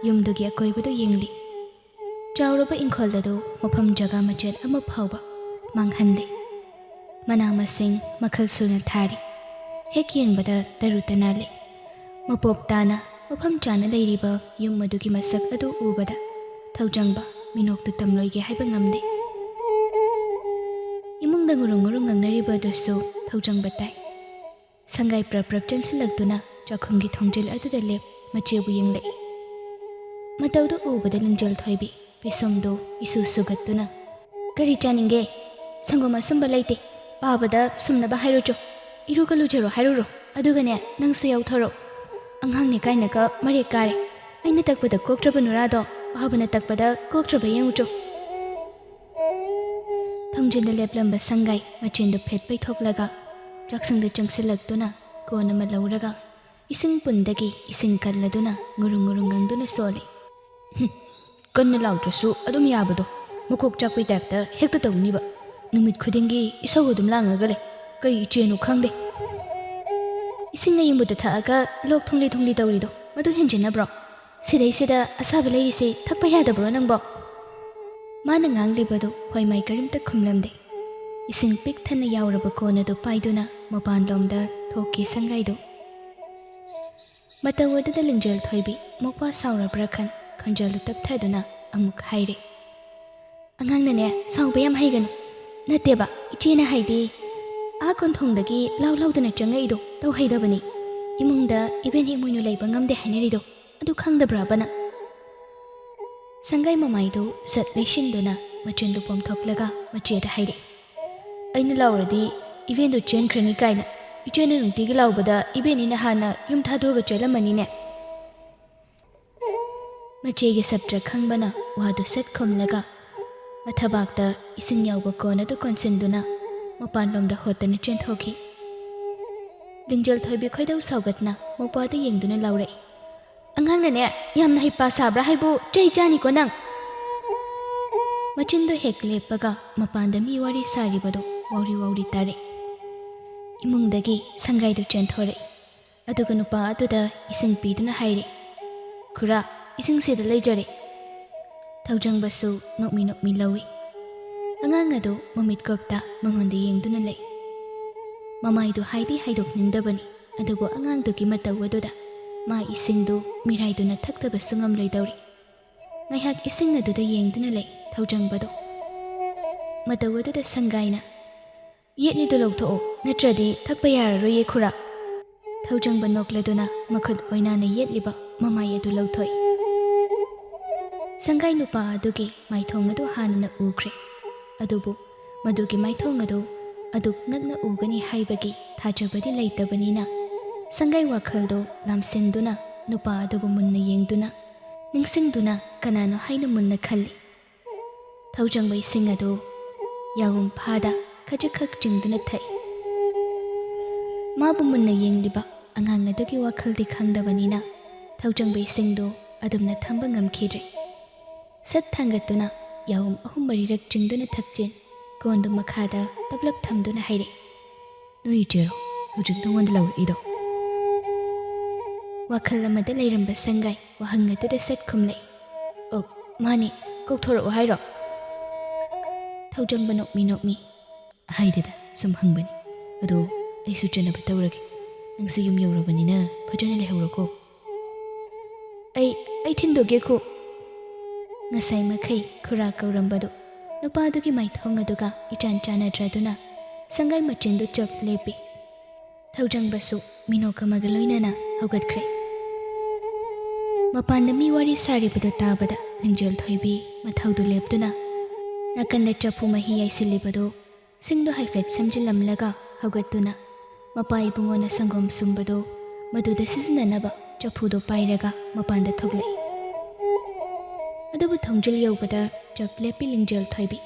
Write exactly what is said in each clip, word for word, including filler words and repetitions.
ꯌꯨꯝꯗꯨꯒꯤ ꯑꯀꯣꯏꯕꯗꯨ ꯌꯦꯡꯂꯤ꯫ ꯆꯥꯎꯔꯕ ꯏꯪꯈꯣꯜ ꯑꯗꯨ ꯃꯐꯝ ꯖꯒꯥ ꯃꯆꯦꯠ ꯑꯃ ꯐꯥꯎꯕ ꯃꯥꯡꯍꯟꯗꯦ꯫ ꯃꯅꯥ ꯃꯁꯤꯡ ꯃꯈꯜ ꯁꯨꯅ ꯊꯥꯔꯤ꯫ ꯍꯦꯛ ꯌꯦꯡꯕꯗ ꯇꯔꯨ ꯇꯅꯥꯜꯂꯤ꯫ ꯃꯄꯣꯞ ꯇꯥꯅ ꯃꯐꯝ ꯆꯥꯅ ꯂꯩꯔꯤꯕ ꯌꯨꯝ ꯑꯗꯨꯒꯤ ꯃꯁꯛ ꯑꯗꯨ ꯎꯕꯗ ꯊꯧꯖꯪꯕ ꯃꯤꯅꯣꯛꯇꯨ ꯇꯝꯂꯣꯏꯒꯦ ꯍꯥꯏꯕ ꯉꯝꯗꯦ꯫ ꯏꯃꯨꯡꯗ ꯉꯨꯔꯨꯡ ꯉꯨꯔꯨꯡ ꯉꯥꯡꯅꯔꯤꯕ ꯑꯗꯨꯁꯨ ꯊꯧꯖꯪꯕ ꯇꯥꯏ꯫ ꯁꯪꯒꯥꯏ ꯄ꯭ꯔꯞ ꯄ꯭ꯔꯞ ꯆꯦꯟꯁꯤꯜꯂꯛꯇꯨꯅ ꯆꯥꯛꯈꯨꯝꯒꯤ ꯊꯣꯡꯖꯤꯜ ꯑꯗꯨꯗ ꯂꯦꯞ ꯃꯆꯦꯕꯨ ꯌꯦꯡꯂꯛꯏ꯫ ꯃꯇꯧꯗꯨ ꯎꯕꯗ ꯂꯤꯡꯖꯦꯜ ꯊꯣꯏꯕꯤ ꯄꯤꯁꯨꯝꯗꯨ ꯏꯁꯨ ꯁꯨꯒꯠꯇꯨꯅ, "ꯀꯔꯤ ꯆꯥꯅꯤꯡꯒꯦ? ꯁꯪꯒꯣꯝ ꯑꯁꯨꯝꯕ ꯂꯩꯇꯦ꯫ ꯄꯥꯕꯗ ꯁꯨꯝꯅꯕ ꯍꯥꯏꯔꯨꯆꯣ꯫ ꯏꯔꯨꯒ ꯂꯨꯖꯔꯣ ꯍꯥꯏꯔꯨꯔꯣ꯫ ꯑꯗꯨꯒꯅꯦ, ꯅꯪꯁꯨ ꯌꯥꯎꯊꯣꯔꯛꯑꯣ꯫ ꯑꯉꯥꯡꯅꯦ ꯀꯥꯏꯅꯒ ꯃꯔꯦꯛ ꯀꯥꯔꯦ꯫ ꯑꯩꯅ ꯇꯛꯄꯗ ꯀꯣꯛꯇ꯭ꯔꯕ ꯅꯨꯔꯥꯗꯣ ꯄꯥꯕꯅ ꯇꯛꯄꯗ ꯀꯣꯛꯇ꯭ꯔꯕ ꯌꯦꯡꯉꯨꯆꯣ꯫" ꯊꯣꯡꯖꯤꯟꯗ ꯂꯦꯞꯂꯝꯕ ꯁꯪꯒꯥꯏ ꯃꯆꯤꯟꯗꯨ ꯐꯦꯠ ꯄꯩꯊꯣꯛꯂꯒ ꯆꯥꯛꯁꯪꯗ ꯆꯪꯁꯤꯜꯂꯛꯇꯨꯅ ꯀꯣꯟ ꯑꯃ ꯂꯧꯔꯒ ꯏꯁꯤꯡ ꯄꯨꯟꯗꯒꯤ ꯏꯁꯤꯡ ꯀꯜꯂꯗꯨꯅ ꯉꯨꯔꯨꯡ ꯉꯨꯔꯨꯡ ꯉꯪꯗꯨꯅ ꯁꯣꯜꯂꯤ꯫ "ꯍꯨꯝ, ꯀꯟꯅ ꯂꯥꯎꯗ꯭ꯔꯁꯨ ꯑꯗꯨꯝ ꯌꯥꯕꯗꯣ, ꯃꯀꯣꯛ ꯆꯥꯛꯄꯩ ꯇꯥꯏꯞꯇ ꯍꯦꯛꯇ ꯇꯧꯅꯤꯕ꯫ ꯅꯨꯃꯤꯠ ꯈꯨꯗꯤꯡꯒꯤ ꯏꯁꯧ ꯑꯗꯨꯝ ꯂꯥꯡꯉꯒ ꯂꯩ꯫ ꯀꯩ ꯏꯆꯦꯅꯣ ꯈꯪꯗꯦ꯫" "ꯏꯁꯤꯡ ꯑꯌꯤꯡꯕꯗꯨ ꯊꯛꯑꯒ ꯂꯣꯛ ꯊꯨꯡꯂꯤ ꯊꯨꯡꯂꯤ ꯇꯧꯔꯤꯗꯣ ꯃꯗꯨ ꯍꯦꯟꯖꯤꯟꯅꯕ꯭ꯔꯣ? ꯁꯤꯗꯩꯁꯤꯗ ꯑꯁꯥꯕ ꯂꯩꯔꯤꯁꯦ ꯊꯛꯄ ꯌꯥꯗꯕ꯭ꯔꯣ ꯅꯪꯕꯣ?" ꯃꯥꯅ ꯉꯥꯡꯂꯤꯕꯗꯨ ꯍꯣꯏꯃꯥꯏ ꯀꯔꯤꯝꯇ ꯈꯨꯝꯂꯝꯗꯦ꯫ ꯏꯁꯤꯡ ꯄꯤꯛ ꯊꯟꯅ ꯌꯥꯎꯔꯕ ꯀꯣꯟ ꯑꯗꯨ ꯄꯥꯏꯗꯨꯅ ꯃꯄꯥꯟꯂꯣꯝꯗ ꯊꯣꯛꯈꯤ ꯁꯪꯒꯥꯏꯗꯨ꯫ ꯃꯇꯧ ꯑꯗꯨꯗ ꯂꯤꯡꯖꯦꯜ ꯊꯣꯏꯕꯤ ꯃꯣꯛꯄꯥ ꯁꯥꯎꯔꯕ꯭ꯔꯥ ꯈꯟ ꯈꯣꯟꯖꯦꯜꯗꯨ ꯇꯞꯊꯗꯨꯅ ꯑꯃꯨꯛ ꯍꯥꯏꯔꯦ, "ꯑꯉꯥꯡꯅꯅꯦ ꯁꯥꯎꯕ ꯌꯥꯝ ꯍꯩꯒꯅꯨ꯫ ꯅꯠꯇꯦꯕ, ꯏꯆꯦꯅ ꯍꯥꯏꯗꯤ, ꯑꯥ ꯀꯣꯟꯊꯣꯡꯗꯒꯤ ꯂꯥꯎ ꯂꯥꯎꯗꯅ ꯆꯪꯉꯛꯏꯗꯣ ꯇꯧꯍꯩꯗꯕꯅꯤ꯫ ꯏꯃꯨꯡꯗ ꯏꯕꯦꯟ ꯏꯃꯣꯏꯅꯨ ꯂꯩꯕ ꯉꯝꯗꯦ ꯍꯥꯏꯅꯔꯤꯗꯣ ꯑꯗꯨ ꯈꯪꯗꯕ꯭ꯔꯥꯕ ꯅꯪ?" ꯁꯪꯒꯥꯏ ꯃꯃꯥꯏꯗꯨ ꯁꯠ ꯂꯩꯁꯤꯟꯗꯨꯅ ꯃꯆꯤꯟꯗꯨ ꯄꯣꯝꯊꯣꯛꯂꯒ ꯃꯆꯦꯗ ꯍꯥꯏꯔꯛꯏ, "ꯑꯩꯅ ꯂꯥꯎꯔꯗꯤ ꯏꯕꯦꯟꯗꯣ ꯆꯦꯟꯈ꯭ꯔꯅꯤ ꯀꯥꯏꯅ꯫ ꯏꯆꯦꯅ ꯅꯨꯡꯇꯤꯒꯤ ꯂꯥꯎꯕꯗ ꯏꯕꯦꯟꯅꯤꯅ ꯍꯥꯟꯅ ꯌꯨꯝ ꯊꯥꯗꯣꯛꯑꯒ ꯆꯦꯜꯂꯝꯃꯅꯤꯅꯦ꯫" ꯃꯆꯦꯒꯤ ꯁꯞꯇ꯭ꯔ ꯈꯪꯕꯅ ꯋꯥꯗꯨ ꯁꯠ ꯈꯨꯝꯂꯒ ꯃꯊꯕꯥꯛꯇ ꯏꯁꯤꯡ ꯌꯥꯎꯕ ꯀꯣꯟ ꯑꯗꯨ ꯀꯣꯟꯁꯤꯟꯗꯨꯅ ꯃꯄꯥꯟꯂꯣꯝꯗ ꯍꯣꯠꯇꯅ ꯆꯦꯟꯊꯣꯛꯈꯤ꯫ ꯂꯤꯡꯖꯦꯜ ꯊꯣꯏꯕꯤ ꯈꯣꯏꯗꯧ ꯁꯥꯎꯒꯠꯅ ꯃꯧꯄ꯭ꯋꯥꯗ ꯌꯦꯡꯗꯨꯅ ꯂꯥꯎꯔꯛꯏ, "ꯑꯉꯥꯡꯅꯅꯦ ꯌꯥꯝꯅ ꯍꯩꯄꯥ ꯁꯥꯕ꯭ꯔꯥ ꯍꯥꯏꯕꯨ ꯆꯩ ꯆꯥꯅꯤꯀꯣ ꯅꯪ!" ꯃꯆꯤꯟꯗꯨ ꯍꯦꯛ ꯂꯦꯞꯄꯒ ꯃꯄꯥꯟꯗ ꯃꯤ ꯋꯥꯔꯤ ꯁꯥꯔꯤꯕꯗꯨ ꯋꯥꯎꯔꯤ ꯋꯥꯎꯔꯤ ꯇꯥꯔꯛꯏ꯫ ꯏꯃꯨꯡꯗꯒꯤ ꯁꯪꯒꯥꯏꯗꯨ ꯆꯦꯟꯊꯣꯔꯛꯏ꯫ ꯑꯗꯨꯒ ꯅꯨꯄꯥ ꯑꯗꯨꯗ ꯏꯁꯤꯡ ꯄꯤꯗꯨꯅ ꯍꯥꯏꯔꯦ, "ꯈꯨꯔꯥ, ꯏꯁꯤꯡꯁꯤꯗ ꯂꯩꯖꯔꯦ꯫ ꯊꯧꯖꯪꯕꯁꯨ ꯅꯣꯛꯃꯤ ꯅꯣꯛꯃꯤ ꯂꯧꯏ꯫ ꯑꯉꯥꯡ ꯑꯗꯨ ꯃꯃꯤꯠ ꯀꯨꯞꯇ ꯃꯉꯣꯟꯗ ꯌꯦꯡꯗꯨꯅ ꯂꯩ꯫ ꯃꯃꯥꯏꯗꯨ ꯍꯥꯏꯗꯤ ꯍꯥꯏꯗꯣꯛꯅꯤꯡꯗꯕꯅꯤ, ꯑꯗꯨꯕꯨ ꯑꯉꯥꯡꯗꯨꯒꯤ ꯃꯇꯧ ꯑꯗꯨꯗ ꯃꯥ ꯏꯁꯤꯡꯗꯨ ꯃꯤꯔꯥꯏꯗꯨꯅ ꯊꯛꯇꯕꯁꯨ ꯉꯝꯂꯣꯏꯗꯧꯔꯤ꯫ ꯉꯥꯏꯍꯥꯛ ꯏꯁꯤꯡ ꯑꯗꯨꯗ ꯌꯦꯡꯗꯨꯅ ꯂꯩ ꯊꯧꯖꯪꯕꯗꯣ꯫ ꯃꯇꯧ ꯑꯗꯨꯗ ꯁꯪꯒꯥꯏꯅ, "ꯌꯦꯠꯂꯤꯗꯨ ꯂꯧꯊꯣꯛꯑꯣ, ꯅꯠꯇ꯭ꯔꯗꯤ ꯊꯛꯄ ꯌꯥꯔꯔꯣꯏꯌꯦ ꯈꯨꯔꯥ"꯫ ꯊꯧꯖꯪꯕ ꯅꯣꯛꯂꯗꯨꯅ ꯃꯈꯨꯠ ꯑꯣꯏꯅꯥꯅ ꯌꯦꯠꯂꯤꯕ ꯃꯃꯥꯏ ꯑꯗꯨ ꯂꯧꯊꯣꯛꯏ꯫ ꯁꯪꯒꯥꯏ ꯅꯨꯄꯥ ꯑꯗꯨꯒꯤ ꯃꯥꯏꯊꯣꯡ ꯑꯗꯨ ꯍꯥꯟꯅꯅ ꯎꯈ꯭ꯔꯦ꯫ ꯑꯗꯨꯕꯨ ꯃꯗꯨꯒꯤ ꯃꯥꯏꯊꯣꯡ ꯑꯗꯨ ꯑꯗꯨꯛ ꯅꯛꯅ ꯎꯒꯅꯤ ꯍꯥꯏꯕꯒꯤ ꯊꯥꯖꯕꯗꯤ ꯂꯩꯇꯕꯅꯤꯅ, ꯁꯪꯒꯥꯏ ꯋꯥꯈꯜꯗꯨ ꯂꯥꯝꯁꯤꯟꯗꯨꯅ ꯅꯨꯄꯥ ꯑꯗꯨꯕꯨ ꯃꯨꯟꯅ ꯌꯦꯡꯗꯨꯅ, ꯅꯤꯡꯁꯤꯡꯗꯨꯅ ꯀꯅꯥꯅꯣ ꯍꯥꯏꯅ ꯃꯨꯟꯅ ꯈꯜꯂꯤ꯫ ꯊꯧꯖꯪꯕ ꯏꯁꯤꯡ ꯑꯗꯨ ꯌꯥꯍꯨꯝ ꯐꯥꯗ ꯈꯖꯤꯛꯈꯛ ꯆꯤꯡꯗꯨꯅ ꯊꯛꯏ꯫ ꯃꯥꯕꯨ ꯃꯨꯟꯅ ꯌꯦꯡꯂꯤꯕ ꯑꯉꯥꯡ ꯑꯗꯨꯒꯤ ꯋꯥꯈꯜꯗꯤ ꯈꯪꯗꯕꯅꯤꯅ, ꯊꯧꯖꯪꯕ ꯏꯁꯤꯡꯗꯨ ꯑꯗꯨꯝꯅ ꯊꯝꯕ ꯉꯝꯈꯤꯗ꯭ꯔꯦ꯫ ꯁꯠ ꯊꯥꯡꯒꯠꯇꯨꯅ ꯌꯥꯍꯨꯝ ꯑꯍꯨꯝ ꯃꯔꯤꯔꯛ ꯆꯤꯡꯗꯨꯅ ꯊꯛꯆꯤꯟ, ꯀꯣꯟꯗꯨ ꯃꯈꯥꯗ ꯇꯞꯂꯞ ꯊꯝꯗꯨꯅ ꯍꯥꯏꯔꯛꯏ, "ꯅꯣꯏ ꯏꯆꯦꯔꯣ ꯍꯧꯖꯤꯛ ꯅꯉꯣꯟꯗ ꯂꯧꯔꯛꯏꯗꯣ?" ꯋꯥꯈꯜ ꯑꯃꯗ ꯂꯩꯔꯝꯕ ꯁꯪꯒꯥꯏ ꯋꯥꯍꯪ ꯑꯗꯨꯗ ꯁꯠ ꯈꯨꯝꯂꯛꯏ, "ꯑꯣ, ꯃꯥꯅꯤ, ꯀꯧꯊꯣꯔꯛꯑꯣ ꯍꯥꯏꯔꯣ?" ꯊꯧꯖꯪꯕ ꯅꯣꯛꯃꯤ ꯅꯣꯛꯃꯤ, "ꯍꯥꯏꯗꯦꯗ, ꯁꯨꯝ ꯍꯪꯕꯅꯤ꯫ ꯑꯗꯣ ꯑꯩꯁꯨ ꯆꯠꯅꯕ ꯇꯧꯔꯒꯦ꯫ ꯅꯪꯁꯨ ꯌꯨꯝ ꯌꯧꯔꯕꯅꯤꯅ ꯐꯖꯅ ꯂꯩꯍꯧꯔꯣꯀꯣ꯫ ꯑꯩ, ꯑꯩ ꯊꯤꯟꯗꯣꯛꯀꯦ ꯈꯨ"꯫ ꯉꯁꯥꯏ ꯃꯈꯩ ꯈꯨꯔꯥ ꯀꯧꯔꯝꯕꯗꯨ ꯅꯨꯄꯥꯗꯨꯒꯤ ꯃꯥꯏꯊꯣꯡ ꯑꯗꯨꯒ ꯏꯆꯥꯟ ꯆꯥꯟꯅꯗ꯭ꯔꯗꯨꯅ ꯁꯪꯒꯥꯏ ꯃꯆꯤꯟꯗꯨ ꯆꯞ ꯂꯦꯞꯄꯤ꯫ ꯊꯧꯖꯪꯕꯁꯨ ꯃꯤꯅꯣꯛ ꯑꯃꯒ ꯂꯣꯏꯅꯅ ꯍꯧꯒꯠꯈ꯭ꯔꯦ꯫ ꯃꯄꯥꯟꯗ ꯃꯤ ꯋꯥꯔꯤ ꯁꯥꯔꯤꯕꯗꯨ ꯇꯥꯕꯗ ꯂꯤꯡꯖꯦꯜ ꯊꯣꯏꯕꯤ ꯃꯊꯧꯗꯨ ꯂꯦꯞꯇꯨꯅ ꯅꯥꯀꯟꯗ ꯆꯐꯨ ꯃꯍꯤ ꯌꯥꯏꯁꯤꯜꯂꯤꯕꯗꯨ ꯁꯤꯡꯗꯨ ꯍꯥꯏꯐꯦꯠ ꯁꯦꯝꯖꯤꯜꯂꯝꯂꯒ ꯍꯧꯒꯠꯇꯨꯅ ꯃꯄꯥ ꯏꯕꯨꯡꯉꯣꯅ ꯁꯪꯒꯣꯝ ꯁꯨꯝꯕꯗꯨ ꯃꯗꯨꯗ ꯁꯤꯖꯤꯟꯅꯅꯕ ꯆꯐꯨꯗꯨ ꯄꯥꯏꯔꯒ ꯃꯄꯥꯟꯗ ꯊꯣꯛꯂꯛꯏ꯫ ꯑꯗꯨꯕꯨ ꯊꯣꯡꯖꯤꯜ ꯌꯧꯕꯗ ꯆꯞ ꯂꯦꯞꯄꯤ ꯂꯤꯡꯖꯦꯜ ꯊꯣꯏꯕꯤ꯫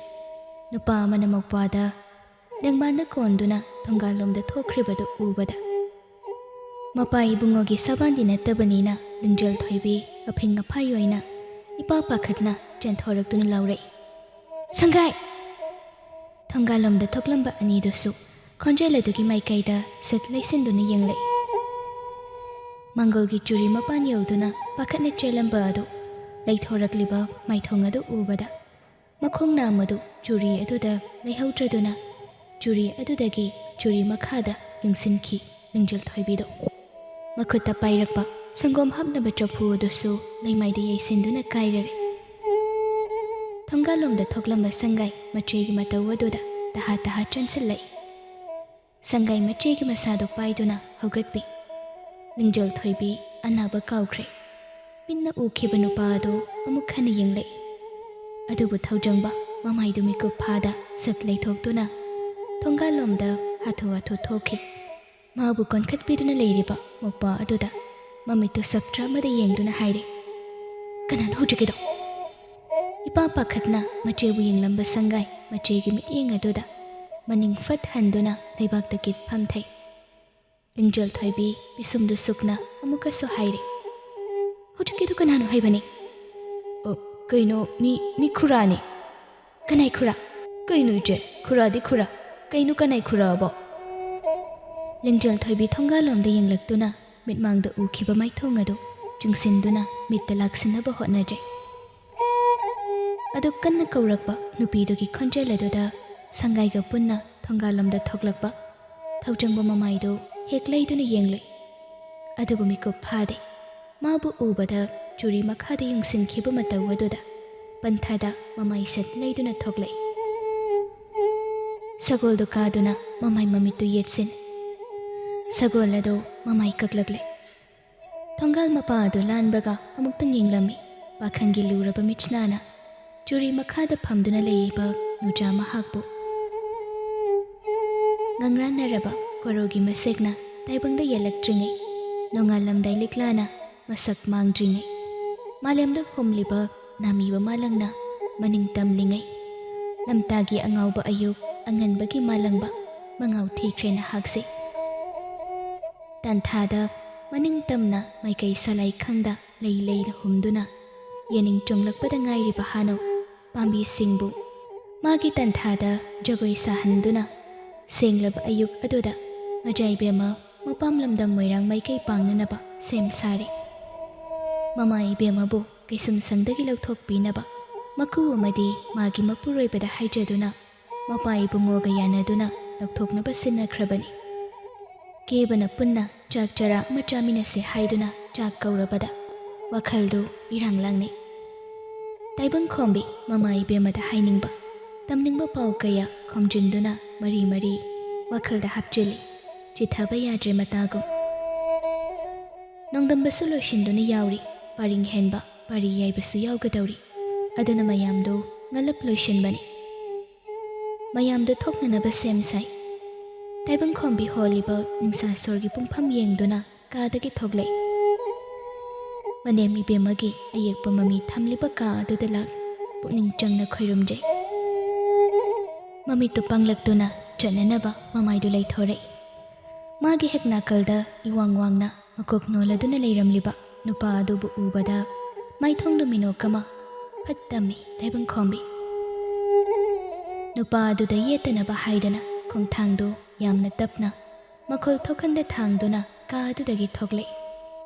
ꯅꯨꯄꯥ ꯑꯃꯅ ꯃꯧꯄ꯭ꯋꯥꯗ ꯂꯦꯡꯕꯥꯟꯗ ꯀꯣꯟꯗꯨꯅ ꯊꯣꯡꯒꯥꯜꯂꯣꯝꯗ ꯊꯣꯛꯈ꯭ꯔꯤꯕꯗꯨ ꯎꯕꯗ, ꯃꯄꯥ ꯏꯕꯨꯡꯉꯣꯒꯤ ꯁꯕꯥꯟꯗꯤ ꯅꯠꯇꯕꯅꯤꯅ ꯂꯤꯡꯖꯦꯜ ꯊꯣꯏꯕꯤ ꯑꯐꯤꯡ ꯑꯐꯥꯏ ꯑꯣꯏꯅ ꯏꯄꯥ ꯄꯥꯈꯠꯅ ꯆꯦꯟꯊꯣꯔꯛꯇꯨꯅ ꯂꯥꯎꯔꯛꯏ, "ꯁꯪꯒꯥꯏ!" ꯊꯣꯡꯒꯥꯜꯂꯣꯝꯗ ꯊꯣꯛꯂꯝꯕ ꯑꯅꯤꯗꯨꯁꯨ ꯈꯣꯟꯖꯦꯜ ꯑꯗꯨꯒꯤ ꯃꯥꯏꯀꯩꯗ ꯁꯠ ꯂꯩꯁꯤꯟꯗꯨꯅ ꯌꯦꯡꯂꯛꯏ꯫ ꯃꯪꯒꯣꯜꯒꯤ ꯆꯨꯔꯤ ꯃꯄꯥꯟ ꯌꯧꯗꯨꯅ ꯄꯥꯈꯠꯅ ꯆꯦꯜꯂꯝꯕ ꯑꯗꯨ ꯂꯩꯊꯣꯔꯛꯂꯤꯕ ꯃꯥꯏꯊꯣꯡ ꯑꯗꯨ ꯎꯕꯗ, ꯃꯈꯣꯡ ꯅꯥꯝꯃꯗꯨ ꯆꯨꯔꯤ ꯑꯗꯨꯗ ꯂꯩꯍꯧꯗ꯭ꯔꯗꯨꯅ, ꯆꯨꯔꯤ ꯑꯗꯨꯗꯒꯤ ꯆꯨꯔꯤ ꯃꯈꯥꯗ ꯌꯨꯡꯁꯤꯟꯈꯤ ꯂꯤꯡꯖꯦꯜ ꯊꯣꯏꯕꯤꯗꯨ꯫ ꯃꯈꯨꯠꯇ ꯄꯥꯏꯔꯛꯄ ꯁꯪꯒꯣꯝ ꯍꯥꯞꯅꯕ ꯆꯐꯨ ꯑꯗꯨꯁꯨ ꯂꯩꯃꯥꯏꯗ ꯌꯩꯁꯤꯟꯗꯨꯅ ꯀꯥꯏꯔꯔꯦ꯫ ꯊꯣꯡꯒꯥꯜꯂꯣꯝꯗ ꯊꯣꯛꯂꯝꯕ ꯁꯪꯒꯥꯏ ꯃꯆꯦꯒꯤ ꯃꯇꯧ ꯑꯗꯨꯗ ꯇꯍꯥ ꯇꯍꯥ ꯆꯪꯁꯤꯜꯂꯛꯏ꯫ ꯁꯪꯒꯥꯏ ꯃꯆꯦꯒꯤ ꯃꯁꯥꯗꯨ ꯄꯥꯏꯗꯨꯅ ꯍꯧꯒꯠꯄꯤ꯫ ꯂꯤꯡꯖꯦꯜ ꯊꯣꯏꯕꯤ ꯑꯅꯥꯕ ꯀꯥꯎꯈ꯭ꯔꯦ꯫ ꯃꯤꯠꯅ ꯎꯈꯤꯕ ꯅꯨꯄꯥ ꯑꯗꯨ ꯑꯃꯨꯛ ꯍꯟꯅ ꯌꯦꯡꯂꯛꯏ꯫ ꯑꯗꯨꯕꯨ ꯊꯧꯖꯪꯕ ꯃꯃꯥꯏꯗꯨ ꯃꯤꯀꯨꯞ ꯐꯥꯗ ꯁꯠ ꯂꯩꯊꯣꯛꯇꯨꯅ ꯊꯣꯡꯒꯥꯜꯂꯣꯝꯗ ꯍꯥꯊꯨ ꯍꯥꯊꯨ ꯊꯣꯛꯈꯤ꯫ ꯃꯥꯕꯨ ꯀꯣꯟꯈꯠꯄꯤꯗꯨꯅ ꯂꯩꯔꯤꯕ ꯃꯧꯄꯥ ꯑꯗꯨꯗ ꯃꯃꯤꯠꯇꯨ ꯁꯛꯇ꯭ꯔ ꯑꯃꯗ ꯌꯦꯡꯗꯨꯅ ꯍꯥꯏꯔꯦ, "ꯀꯅꯥꯅꯣ ꯍꯧꯖꯤꯛꯀꯤꯗꯣ?" ꯏꯄꯥ ꯄꯥꯈꯠꯅ ꯃꯆꯦꯕꯨ ꯌꯦꯡꯂꯝꯕ ꯁꯪꯒꯥꯏ ꯃꯆꯦꯒꯤ ꯃꯤꯠꯌꯦꯡ ꯑꯗꯨꯗ ꯃꯅꯤꯡ ꯐꯠ ꯍꯟꯗꯨꯅ ꯂꯩꯕꯥꯛꯇ ꯀꯤꯠ ꯐꯝꯊꯩ꯫ ꯂꯤꯡꯖꯦꯜ ꯊꯣꯏꯕꯤ ꯄꯤꯁꯨꯝꯗꯨ ꯁꯨꯛꯅ ꯑꯃꯨꯛꯀꯁꯨ ꯍꯥꯏꯔꯦ, "ꯍꯧꯖꯤꯛꯀꯤꯗꯨ ꯀꯅꯥꯅꯣ ꯍꯥꯏꯕꯅꯤ?" "ꯑꯣ, ꯀꯩꯅꯣ, ꯃꯤ, ꯃꯤ ꯈꯨꯔꯥꯅꯤ꯫" "ꯀꯅꯥꯏ ꯈꯨꯔꯥ?" "ꯀꯩꯅꯣ ꯏꯆꯦ, ꯈꯨꯔꯥꯗꯤ ꯈꯨꯔꯥ, ꯀꯩꯅꯣ ꯀꯅꯥꯏ ꯈꯨꯔꯥꯕꯣ?" ꯂꯤꯡꯖꯦꯜ ꯊꯣꯏꯕꯤ ꯊꯣꯡꯒꯥꯜꯂꯣꯝꯗ ꯌꯦꯡꯂꯛꯇꯨꯅ ꯃꯤꯠꯃꯥꯡꯗ ꯎꯈꯤꯕ ꯃꯥꯏꯊꯣꯡ ꯑꯗꯨ ꯆꯨꯡꯁꯤꯟꯗꯨꯅ ꯃꯤꯠꯇ ꯂꯥꯛꯁꯤꯟꯅꯕ ꯍꯣꯠꯅꯖꯩ꯫ ꯑꯗꯨ ꯀꯟꯅ ꯀꯧꯔꯛꯄ ꯅꯨꯄꯤꯗꯨꯒꯤ ꯈꯣꯟꯖꯦꯜ ꯑꯗꯨꯗ ꯁꯪꯒꯥꯏꯒ ꯄꯨꯟꯅ ꯊꯣꯡꯒꯥꯜꯂꯣꯝꯗ ꯊꯣꯛꯂꯛꯄ ꯊꯧꯖꯪꯕ ꯃꯃꯥꯏꯗꯨ ꯍꯦꯛ ꯂꯩꯗꯨꯅ ꯌꯦꯡꯂꯨꯏ꯫ ꯑꯗꯨꯕꯨ ꯃꯤꯀꯨꯞ ꯐꯥꯗꯦ꯫ ꯃꯥꯕꯨ ꯎꯕꯗ ꯆꯨꯔꯤ ꯃꯈꯥꯗ ꯌꯨꯡꯁꯤꯟꯈꯤꯕ ꯃꯇꯧ ꯑꯗꯨꯗ ꯄꯟꯊꯥꯗ ꯃꯃꯥꯏ ꯁꯠ ꯂꯩꯗꯨꯅ ꯊꯣꯛꯂꯛꯏ꯫ ꯁꯒꯣꯜꯗꯨ ꯀꯥꯗꯨꯅ ꯃꯃꯥꯏ ꯃꯃꯤꯠꯇꯨ ꯌꯦꯠꯁꯤꯟ꯫ ꯁꯒꯣꯜ ꯑꯗꯨ ꯃꯃꯥꯏ ꯀꯛꯂꯛꯂꯦ꯫ ꯊꯣꯡꯒꯥꯜ ꯃꯄꯥ ꯑꯗꯨ ꯂꯥꯟꯕꯒ ꯑꯃꯨꯛꯇꯪ ꯌꯦꯡꯂꯝꯃꯤ ꯄꯥꯈꯪꯒꯤ ꯂꯨꯔꯕ ꯃꯤꯠꯁꯅꯥꯅ ꯆꯨꯔꯤ ꯃꯈꯥꯗ ꯐꯝꯗꯨꯅ ꯂꯩꯔꯤꯕ ꯅꯨꯖꯥ ꯃꯍꯥꯛꯄꯨ꯫ ꯉꯪꯔꯥꯟꯅꯔꯕ ꯀꯣꯔꯧꯒꯤ ꯃꯁꯦꯛꯅ ꯇꯥꯏꯕꯪꯗ ꯌꯦꯜꯂꯛꯇ꯭ꯔꯤꯉꯩ, ꯅꯣꯡꯉꯥꯜꯂꯝꯗꯥꯏ ꯂꯤꯛꯂꯥꯅ ꯃꯁꯛ ꯃꯥꯡꯗ꯭ꯔꯤꯉꯩ, ꯃꯥꯂꯦꯝꯗ ꯍꯨꯝꯂꯤꯕ ꯅꯥꯃꯤꯕ ꯃꯥꯂꯪꯅ ꯃꯅꯤꯡ ꯇꯝꯂꯤꯉꯩ, ꯂꯝꯇꯥꯒꯤ ꯑꯉꯥꯎꯕ ꯑꯌꯨꯛ ꯑꯉꯟꯕꯒꯤ ꯃꯥꯂꯪꯕ ꯃꯉꯥꯎ ꯊꯤꯈ꯭ꯔꯦ ꯅꯍꯥꯛꯁꯦ꯫ ꯇꯥꯟꯊꯥꯗ ꯃꯅꯤꯡ ꯇꯝꯅ ꯃꯥꯏꯀꯩ ꯁꯂꯥꯏ ꯈꯪꯗ ꯂꯩ ꯂꯩꯅ ꯍꯨꯝꯗꯨꯅ ꯌꯦꯅꯤꯡ ꯆꯣꯡꯂꯛꯄꯗ ꯉꯥꯏꯔꯤꯕ ꯍꯥꯅꯧ ꯄꯥꯝꯕꯤꯁꯤꯡꯕꯨ ꯃꯥꯒꯤ ꯇꯟꯊꯥꯗ ꯖꯒꯣꯏ ꯁꯥꯍꯟꯗꯨꯅ ꯁꯦꯡꯂꯕ ꯑꯌꯨꯛ ꯑꯗꯨꯗ ꯃꯖꯥꯏꯕꯦꯝꯃ ꯃꯄꯥꯝ ꯂꯝꯗꯝ ꯃꯣꯏꯔꯥꯡ ꯃꯥꯏꯀꯩ ꯄꯥꯡꯅꯅꯕ ꯁꯦꯝ ꯁꯥꯔꯦ꯫ ꯃꯃꯥ ꯏꯕꯦꯝꯃꯕꯨ ꯀꯩꯁꯨꯝꯁꯪꯗꯒꯤ ꯂꯧꯊꯣꯛꯄꯤꯅꯕ ꯃꯀꯨ ꯑꯃꯗꯤ ꯃꯥꯒꯤ ꯃꯄꯨꯔꯣꯏꯕꯗ ꯍꯥꯏꯖꯗꯨꯅ, ꯃꯄꯥ ꯏꯕꯨꯡꯉꯣꯒ ꯌꯥꯅꯗꯨꯅ ꯂꯧꯊꯣꯛꯅꯕ ꯁꯤꯟꯅꯈ꯭ꯔꯕꯅꯤ꯫ ꯀꯦꯕꯅ ꯄꯨꯟꯅ ꯆꯥꯛ ꯆꯔꯥ ꯑꯃ ꯆꯥꯃꯤꯟꯅꯁꯦ ꯍꯥꯏꯗꯨꯅ ꯆꯥꯛ ꯀꯧꯔꯕꯗ ꯋꯥꯈꯜꯗꯨ ꯏꯔꯥꯡ ꯂꯥꯡꯅꯩ꯫ ꯇꯥꯏꯕꯪꯈꯣꯝꯕꯤ ꯃꯃꯥ ꯏꯕꯦꯝꯃꯗ ꯍꯥꯏꯅꯤꯡꯕ, ꯇꯝꯅꯤꯡꯕ ꯄꯥꯎ ꯀꯌꯥ ꯈꯣꯝꯖꯤꯟꯗꯨꯅ ꯃꯔꯤ ꯃꯔꯤ ꯋꯥꯈꯜꯗ ꯍꯥꯞꯆꯤꯜꯂꯤ꯫ ꯆꯤꯊꯕ ꯌꯥꯗ꯭ꯔꯦ ꯃꯇꯥꯒꯨꯝ꯫ ꯅꯣꯡꯗꯝꯕꯁꯨ ꯂꯣꯏꯁꯤꯟꯗꯨꯅ ꯌꯥꯎꯔꯤ꯫ ꯄꯔꯤꯡ ꯍꯦꯟꯕ ꯄꯥꯔꯤ ꯌꯥꯏꯕꯁꯨ ꯌꯥꯎꯒꯗꯧꯔꯤ꯫ ꯑꯗꯨꯅ ꯃꯌꯥꯝꯗꯨ ꯉꯜꯂꯞ ꯂꯣꯏꯁꯤꯟꯕꯅꯤ꯫ ꯃꯌꯥꯝꯗꯨ ꯊꯣꯛꯅꯅꯕ ꯁꯦꯝ ꯁꯥꯏ꯫ ꯇꯥꯏꯕꯪꯈꯣꯝꯕꯤ ꯍꯣꯜꯂꯤꯕ ꯅꯤꯡꯁꯥ ꯁꯣꯔꯒꯤ ꯄꯨꯡꯐꯝ ꯌꯦꯡꯗꯨꯅ ꯀꯥꯗꯒꯤ ꯊꯣꯛꯂꯛꯏ꯫ ꯃꯅꯦꯝ ꯏꯕꯦꯝꯃꯒꯤ ꯑꯌꯦꯛꯄ ꯃꯃꯤ ꯊꯝꯂꯤꯕ ꯀꯥ ꯑꯗꯨꯗ ꯂꯥꯛ ꯄꯨꯛꯅꯤꯡ ꯆꯪꯅ ꯈꯣꯏꯔꯨꯝꯖꯩ꯫ ꯃꯃꯤꯠꯇꯨ ꯄꯥꯡꯂꯛꯇꯨꯅ ꯆꯠꯅꯅꯕ ꯃꯃꯥꯏꯗꯨ ꯂꯩꯊꯣꯔꯛꯏ꯫ ꯃꯥꯒꯤ ꯍꯦꯛ ꯅꯥꯀꯜꯗ ꯏꯋꯥꯡ ꯋꯥꯡꯅ ꯃꯀꯣꯛ ꯅꯣꯜꯂꯗꯨꯅ ꯂꯩꯔꯝꯂꯤꯕ ꯅꯨꯄꯥ ꯑꯗꯨꯕꯨ ꯎꯕꯗ ꯃꯥꯏꯊꯣꯡꯗꯨ ꯃꯤꯅꯣꯛ ꯑꯃ ꯐꯠ ꯇꯝꯃꯤ ꯇꯥꯏꯕꯪꯈꯣꯝꯕꯤ꯫ ꯅꯨꯄꯥ ꯑꯗꯨꯗ ꯌꯦꯠꯇꯅꯕ ꯍꯥꯏꯗꯅ ꯈꯣꯡꯊꯥꯡꯗꯨ ꯌꯥꯝꯅ ꯇꯞꯅ ꯃꯈꯣꯜ ꯊꯣꯛꯍꯟꯗ ꯊꯥꯡꯗꯨꯅ ꯀꯥ ꯑꯗꯨꯗꯒꯤ ꯊꯣꯛꯂꯛꯏ꯫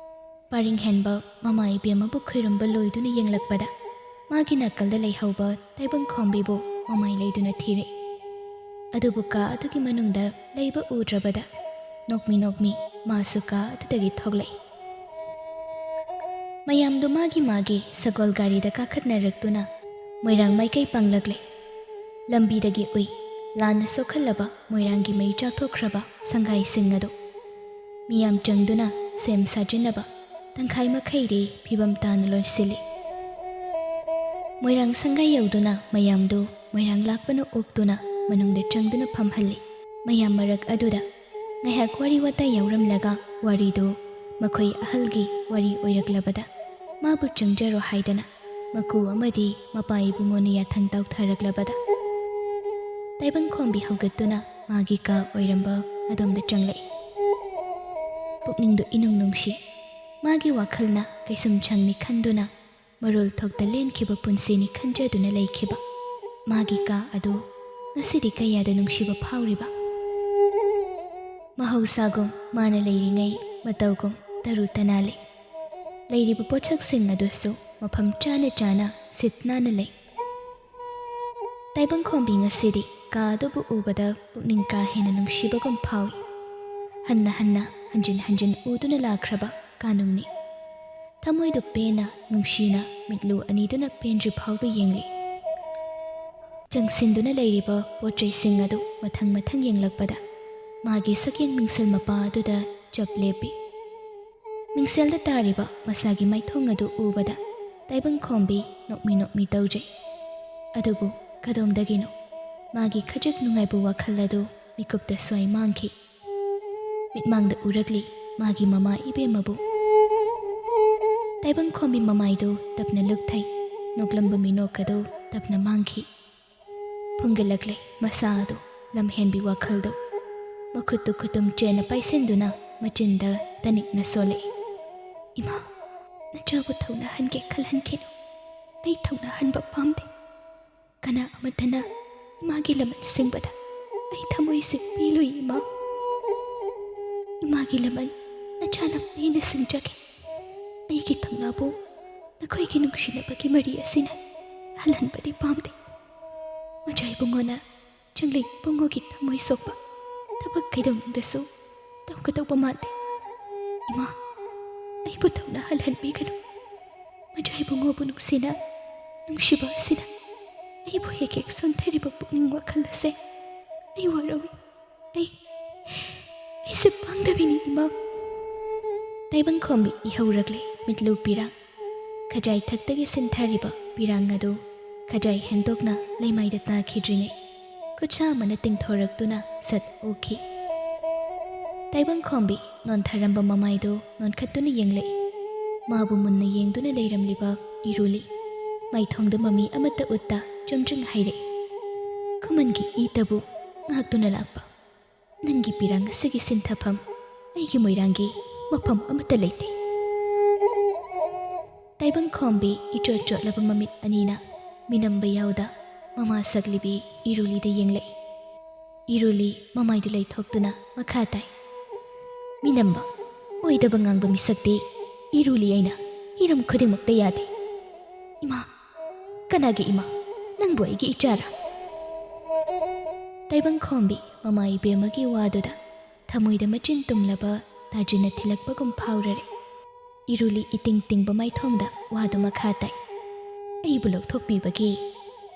ꯄꯔꯤꯡ ꯍꯦꯟꯕ ꯃꯃꯥ ꯏꯕꯦꯝꯃꯕꯨ ꯈꯣꯏꯔꯨꯝꯕ ꯂꯣꯏꯗꯨꯅ ꯌꯦꯡꯂꯛꯄꯗ ꯃꯥꯒꯤ ꯅꯥꯀꯜꯗ ꯂꯩꯍꯧꯕ ꯇꯥꯏꯕꯪꯈꯣꯝꯕꯤꯕꯨ ꯃꯃꯥꯏ ꯂꯩꯗꯨꯅ ꯊꯤꯔꯛꯏ꯫ ꯑꯗꯨꯕꯨ ꯀꯥ ꯑꯗꯨꯒꯤ ꯃꯅꯨꯡꯗ ꯂꯩꯕ ꯎꯗ꯭ꯔꯕꯗ ꯅꯣꯛꯃꯤ ꯅꯣꯛꯃꯤ ꯃꯥꯁꯨ ꯀꯥ ꯑꯗꯨꯗꯒꯤ ꯊꯣꯛꯂꯛꯏ꯫ ꯃꯌꯥꯝꯗꯨ ꯃꯥꯒꯤ ꯃꯥꯒꯤ ꯁꯒꯣꯜ ꯒꯥꯔꯤꯗ ꯀꯥꯈꯠꯅꯔꯛꯇꯨꯅ ꯃꯣꯏꯔꯥꯡ ꯃꯥꯏꯀꯩ ꯄꯥꯡꯂꯛꯂꯦ꯫ ꯂꯝꯕꯤꯗꯒꯤ ꯎꯏ ꯂꯥꯟꯅ ꯁꯣꯛꯍꯜꯂꯕ ꯃꯣꯏꯔꯥꯡꯒꯤ ꯃꯩ ꯆꯥꯊꯣꯛꯈ꯭ꯔꯕ ꯁꯪꯒꯥꯏꯁꯤꯡ ꯑꯗꯨ꯫ ꯃꯤꯌꯥꯝ ꯆꯪꯗꯨꯅ ꯁꯦꯝ ꯁꯥꯖꯤꯟꯅꯕ ꯇꯪꯈꯥꯏ ꯃꯈꯩꯗꯤ ꯐꯤꯕꯝ ꯇꯥꯅ ꯂꯣꯏꯁꯤꯜꯂꯤ꯫ ꯃꯣꯏꯔꯥꯡ ꯁꯪꯒꯥꯏ ꯌꯧꯗꯨꯅ ꯃꯌꯥꯝꯗꯨ ꯃꯣꯏꯔꯥꯡ ꯂꯥꯛꯄꯅ ꯑꯣꯛꯇꯨꯅ ꯃꯅꯨꯡꯗ ꯆꯪꯗꯨꯅ ꯐꯝꯍꯜꯂꯤ꯫ ꯃꯌꯥꯝ ꯃꯔꯛ ꯑꯗꯨꯗ ꯉꯥꯏꯍꯥꯛ ꯋꯥꯔꯤ ꯋꯥꯇꯥꯏ ꯌꯥꯎꯔꯝꯂꯒ ꯋꯥꯔꯤꯗꯨ ꯃꯈꯣꯏ ꯑꯍꯜꯒꯤ ꯋꯥꯔꯤ ꯑꯣꯏꯔꯛꯂꯕꯗ ꯃꯥꯕꯨ ꯆꯪꯖꯔꯣ ꯍꯥꯏꯗꯅ ꯃꯀꯨ ꯑꯃꯗꯤ ꯃꯄꯥ ꯏꯕꯨꯡꯉꯣꯅ ꯌꯥꯊꯪ ꯇꯧꯊꯔꯛꯂꯕꯗ ꯇꯥꯏꯕꯪꯈꯣꯝꯕꯤ ꯍꯧꯒꯠꯇꯨꯅ ꯃꯥꯒꯤ ꯀꯥ ꯑꯣꯏꯔꯝꯕ ꯑꯗꯣꯝꯗ ꯆꯪꯂꯛꯏ꯫ ꯄꯨꯛꯅꯤꯡꯗꯨ ꯏꯅꯨꯡ ꯅꯨꯡꯁꯤ꯫ ꯃꯥꯒꯤ ꯋꯥꯈꯜꯅ ꯀꯩꯁꯨꯝꯁꯪꯅꯤ ꯈꯟꯗꯨꯅ ꯃꯔꯣꯜ ꯊꯣꯛꯇ ꯂꯦꯟꯈꯤꯕ ꯄꯨꯟꯁꯤꯅꯤ ꯈꯟꯖꯗꯨꯅ ꯂꯩꯈꯤꯕ ꯃꯥꯒꯤ ꯀꯥ ꯑꯗꯨ ꯉꯁꯤꯗꯤ ꯀꯌꯥꯗ ꯅꯨꯡꯁꯤꯕ ꯐꯥꯎꯔꯤꯕ꯫ ꯃꯍꯧꯁꯥꯒꯨꯝ ꯃꯥꯅ ꯂꯩꯔꯤꯉꯩ ꯃꯇꯧꯒꯨꯝ ꯇꯔꯨ ꯇꯅꯥꯜꯂꯤ꯫ ꯂꯩꯔꯤꯕ ꯄꯣꯠꯁꯛꯁꯤꯡ ꯑꯗꯨꯁꯨ ꯃꯐꯝ ꯆꯥꯅ ꯆꯥꯅ ꯁꯤꯠ ꯅꯥꯟꯅ ꯂꯩ꯫ ꯇꯥꯏꯕꯪꯈꯣꯝꯕꯤ ꯉꯁꯤꯗꯤ ꯀꯥ ꯑꯗꯨꯕꯨ ꯎꯕꯗ ꯄꯨꯛꯅꯤꯡ ꯀꯥ ꯍꯦꯟꯅ ꯅꯨꯡꯁꯤꯕꯒꯨꯝ ꯐꯥꯎꯏ꯫ ꯍꯟꯅ ꯍꯟꯅ ꯍꯟꯖꯤꯟ ꯍꯟꯖꯤꯟ ꯎꯗꯨꯅ ꯂꯥꯛꯈ꯭ꯔꯕ ꯀꯥꯅꯨꯡꯅꯤ꯫ ꯊꯃꯣꯏꯗꯨ ꯄꯦꯟꯅ ꯅꯨꯡꯁꯤꯅ ꯃꯤꯠꯂꯨ ꯑꯅꯤꯗꯨꯅ ꯄꯦꯟꯗ꯭ꯔꯤ ꯐꯥꯎꯕ ꯌꯦꯡꯂꯤ꯫ ꯆꯪꯁꯤꯟꯗꯨꯅ ꯂꯩꯔꯤꯕ ꯄꯣꯠ ꯆꯩꯁꯤꯡ ꯑꯗꯨ ꯃꯊꯪ ꯃꯊꯪ ꯌꯦꯡꯂꯛꯄꯗ ꯃꯥꯒꯤ ꯁꯛꯌꯦꯡ ꯃꯤꯡꯁꯦꯜ ꯃꯄꯥ ꯑꯗꯨꯗ ꯆꯞ ꯂꯦꯞꯄꯤ꯫ ꯃꯤꯡꯁꯦꯜꯗ ꯇꯥꯔꯤꯕ ꯃꯁꯥꯒꯤ ꯃꯥꯏꯊꯣꯡ ꯑꯗꯨ ꯎꯕꯗ ꯇꯥꯏꯕꯪꯈꯣꯝꯕꯤ ꯅꯣꯛꯃꯤ ꯅꯣꯛꯃꯤ ꯇꯧꯖꯩ꯫ ꯑꯗꯨꯕꯨ ꯀꯗꯣꯝꯗꯒꯤꯅꯣ ꯃꯥꯒꯤ ꯈꯖꯤꯛ ꯅꯨꯡꯉꯥꯏꯕ ꯋꯥꯈꯜ ꯑꯗꯨ ꯃꯤꯀꯨꯞꯇ ꯁ꯭ꯋꯥꯏ ꯃꯥꯡꯈꯤ꯫ ꯃꯤꯠꯃꯥꯡꯗ ꯎꯔꯛꯂꯤ ꯃꯥꯒꯤ ꯃꯃꯥ ꯏꯕꯦꯝꯃꯕꯨ꯫ ꯇꯥꯏꯕꯪꯈꯣꯝꯕꯤ ꯃꯃꯥꯏꯗꯨ ꯇꯞꯅ ꯂꯨꯛꯊꯩ꯫ ꯅꯣꯛꯂꯝꯕ ꯃꯤꯅꯣꯛ ꯑꯗꯨ ꯇꯞꯅ ꯃꯥꯡꯈꯤ꯫ ꯐꯨꯡꯒꯠꯂꯛꯂꯦ ꯃꯁꯥ ꯑꯗꯨ ꯂꯝꯍꯦꯟꯕꯤ ꯋꯥꯈꯜꯗꯨ꯫ ꯃꯈꯨꯠꯇꯨ ꯈꯨꯇꯨꯝ ꯆꯦꯟꯅ ꯄꯥꯏꯁꯤꯟꯗꯨꯅ ꯃꯆꯤꯟꯗ ꯇꯅꯤꯛꯅ ꯁꯣꯜꯂꯛꯏ꯫ "ꯏꯃꯥ, ꯅꯆꯥꯕꯨ ꯊꯧꯅꯥ ꯍꯟꯒꯦ ꯈꯜꯍꯟꯈꯤꯅꯨ꯫ ꯑꯩ ꯊꯧꯅꯥ ꯍꯟꯕ ꯄꯥꯝꯗꯦ꯫ ꯀꯅꯥ ꯑꯃꯠꯇꯅ ꯏꯃꯥꯒꯤ ꯂꯃꯟ ꯁꯤꯡꯕꯗ ꯑꯩ ꯊꯃꯣꯏꯁꯦ ꯄꯦꯜꯂꯣꯏ ꯏꯃꯥ꯫ ꯏꯃꯥꯒꯤ ꯂꯃꯟ ꯅꯆꯥꯅ ꯄꯦꯟꯅ ꯁꯤꯡꯖꯒꯦ꯫ ꯑꯩꯒꯤ ꯊꯧꯅꯥꯕꯨ ꯅꯈꯣꯏꯒꯤ ꯅꯨꯡꯁꯤꯅꯕꯒꯤ ꯃꯔꯤ ꯑꯁꯤꯅ ꯍꯜꯍꯟꯕꯗꯤ ꯄꯥꯝꯗꯦ꯫ ꯃꯆꯥ ꯏꯕꯨꯡꯉꯣꯅ ꯆꯪꯂꯩ ꯏꯕꯨꯡꯉꯣꯒꯤ ꯊꯃꯣꯏ ꯁꯣꯛꯄ ꯊꯕꯛ ꯀꯩꯗꯧꯅꯨꯡꯗꯁꯨ ꯇꯧꯒꯗꯧꯕ ꯃꯥꯟꯗꯦ꯫ ꯏꯃꯥ, ꯑꯩꯕꯨ ꯊꯧꯅꯥ ꯍꯜꯍꯟꯕꯤꯒꯅꯨ꯫ ꯃꯆꯥ ꯏꯕꯨꯡꯉꯣꯕꯨ ꯅꯨꯡꯁꯤꯅ ꯅꯨꯡꯁꯤꯕ ꯑꯁꯤꯅ ꯑꯩꯕꯨ ꯍꯦꯛ ꯍꯦꯛ ꯁꯣꯟꯊꯔꯤꯕ ꯄꯨꯛꯅꯤꯡ ꯋꯥꯈꯜ ꯑꯁꯦ ꯑꯩ ꯋꯥꯔꯧꯏ꯫ ꯑꯩ, ꯑꯩꯁꯦ ꯄꯥꯡꯗꯕꯤꯅꯤ ꯏꯃꯥ꯫" ꯇꯥꯏꯕꯪꯈꯣꯝꯕꯤ ꯏꯍꯧꯔꯛꯂꯦ ꯃꯤꯠꯂꯨ ꯄꯤꯔꯥꯡ꯫ ꯈꯖꯥꯏ ꯊꯛꯇꯒꯤ ꯁꯤꯟꯊꯔꯤꯕ ꯄꯤꯔꯥꯡ ꯑꯗꯨ ꯈꯖꯥꯏ ꯍꯦꯟꯗꯣꯛꯅ ꯂꯩꯃꯥꯏꯗ ꯇꯥꯈꯤꯗ꯭ꯔꯤꯉꯩ ꯈꯨꯠꯁꯥ ꯑꯃꯅ ꯇꯤꯡꯊꯣꯔꯛꯇꯨꯅ ꯁꯠ ꯎꯈꯤ꯫ ꯇꯥꯏꯕꯪꯈꯣꯝꯕꯤ ꯅꯣꯟꯊꯔꯝꯕ ꯃꯃꯥꯏꯗꯨ ꯅꯣꯟꯈꯠꯇꯨꯅ ꯌꯦꯡꯂꯛꯏ꯫ ꯃꯥꯕꯨ ꯃꯨꯟꯅ ꯌꯦꯡꯗꯨꯅ ꯂꯩꯔꯝꯂꯤꯕ ꯏꯔꯨꯂꯤ ꯃꯥꯏꯊꯣꯡꯗ ꯃꯃꯤ ꯑꯃꯠꯇ ꯎꯠꯇ ꯆꯨꯝꯗ꯭ꯔꯤꯡ ꯍꯥꯏꯔꯛꯏ꯫ ꯈꯨꯃꯟꯒꯤ ꯏꯇꯕꯨ ꯉꯥꯛꯇꯨꯅ ꯂꯥꯛꯄ ꯅꯪꯒꯤ ꯄꯤꯔꯥꯡ ꯑꯁꯤꯒꯤ ꯁꯤꯟꯊꯐꯝ ꯑꯩꯒꯤ ꯃꯣꯏꯔꯥꯡꯒꯤ ꯃꯐꯝ ꯑꯃꯠꯇ ꯂꯩꯇꯦ꯫ ꯇꯥꯏꯕꯪꯈꯣꯝꯕꯤ ꯏꯆꯣꯠ ꯆꯣꯠꯂꯕ ꯃꯃꯤꯠ ꯑꯅꯤꯅ ꯃꯤꯅꯝꯕ ꯌꯥꯎꯗ ꯃꯃꯥ ꯁꯛꯂꯤꯕꯤ ꯏꯔꯨꯂꯤꯗ ꯌꯦꯡꯂꯛꯏ꯫ ꯏꯔꯨꯂꯤ ꯃꯃꯥꯏꯗꯨ ꯂꯩꯊꯣꯛꯇꯨꯅ ꯃꯈꯥ ꯇꯥꯏ꯫ "ꯃꯤꯅꯝꯕ, ꯑꯣꯏꯗꯕ ꯉꯥꯡꯕ ꯃꯤꯁꯛꯇꯤ ꯏꯔꯨꯂꯤ ꯑꯩꯅ ꯍꯤꯔꯝ ꯈꯨꯗꯤꯡꯃꯛꯇ ꯌꯥꯗꯦ꯫ ꯏꯃꯥ, ꯀꯅꯥꯒꯤ ꯏꯃꯥ? ꯅꯪꯕꯨ ꯑꯩꯒꯤ ꯏꯆꯥꯔꯥ? ꯇꯥꯏꯕꯪꯈꯣꯝꯕꯤ ꯃꯃꯥ ꯏꯕꯦꯝꯃꯒꯤ ꯋꯥꯗꯨꯗ ꯊꯃꯣꯏꯗ ꯃꯆꯤꯟ ꯇꯨꯝꯂꯕ ꯇꯥꯖꯤꯟꯅ ꯊꯤꯜꯂꯛꯄꯒꯨꯝ ꯐꯥꯎꯔꯔꯦ꯫ ꯏꯔꯨꯂꯤ ꯏꯇꯤꯡ ꯇꯤꯡꯕ ꯃꯥꯏꯊꯣꯡꯗ ꯋꯥꯗꯨ ꯃꯈꯥ ꯇꯥꯏ꯫ ꯑꯩꯕꯨ ꯂꯧꯊꯣꯛꯄꯤꯕꯒꯤ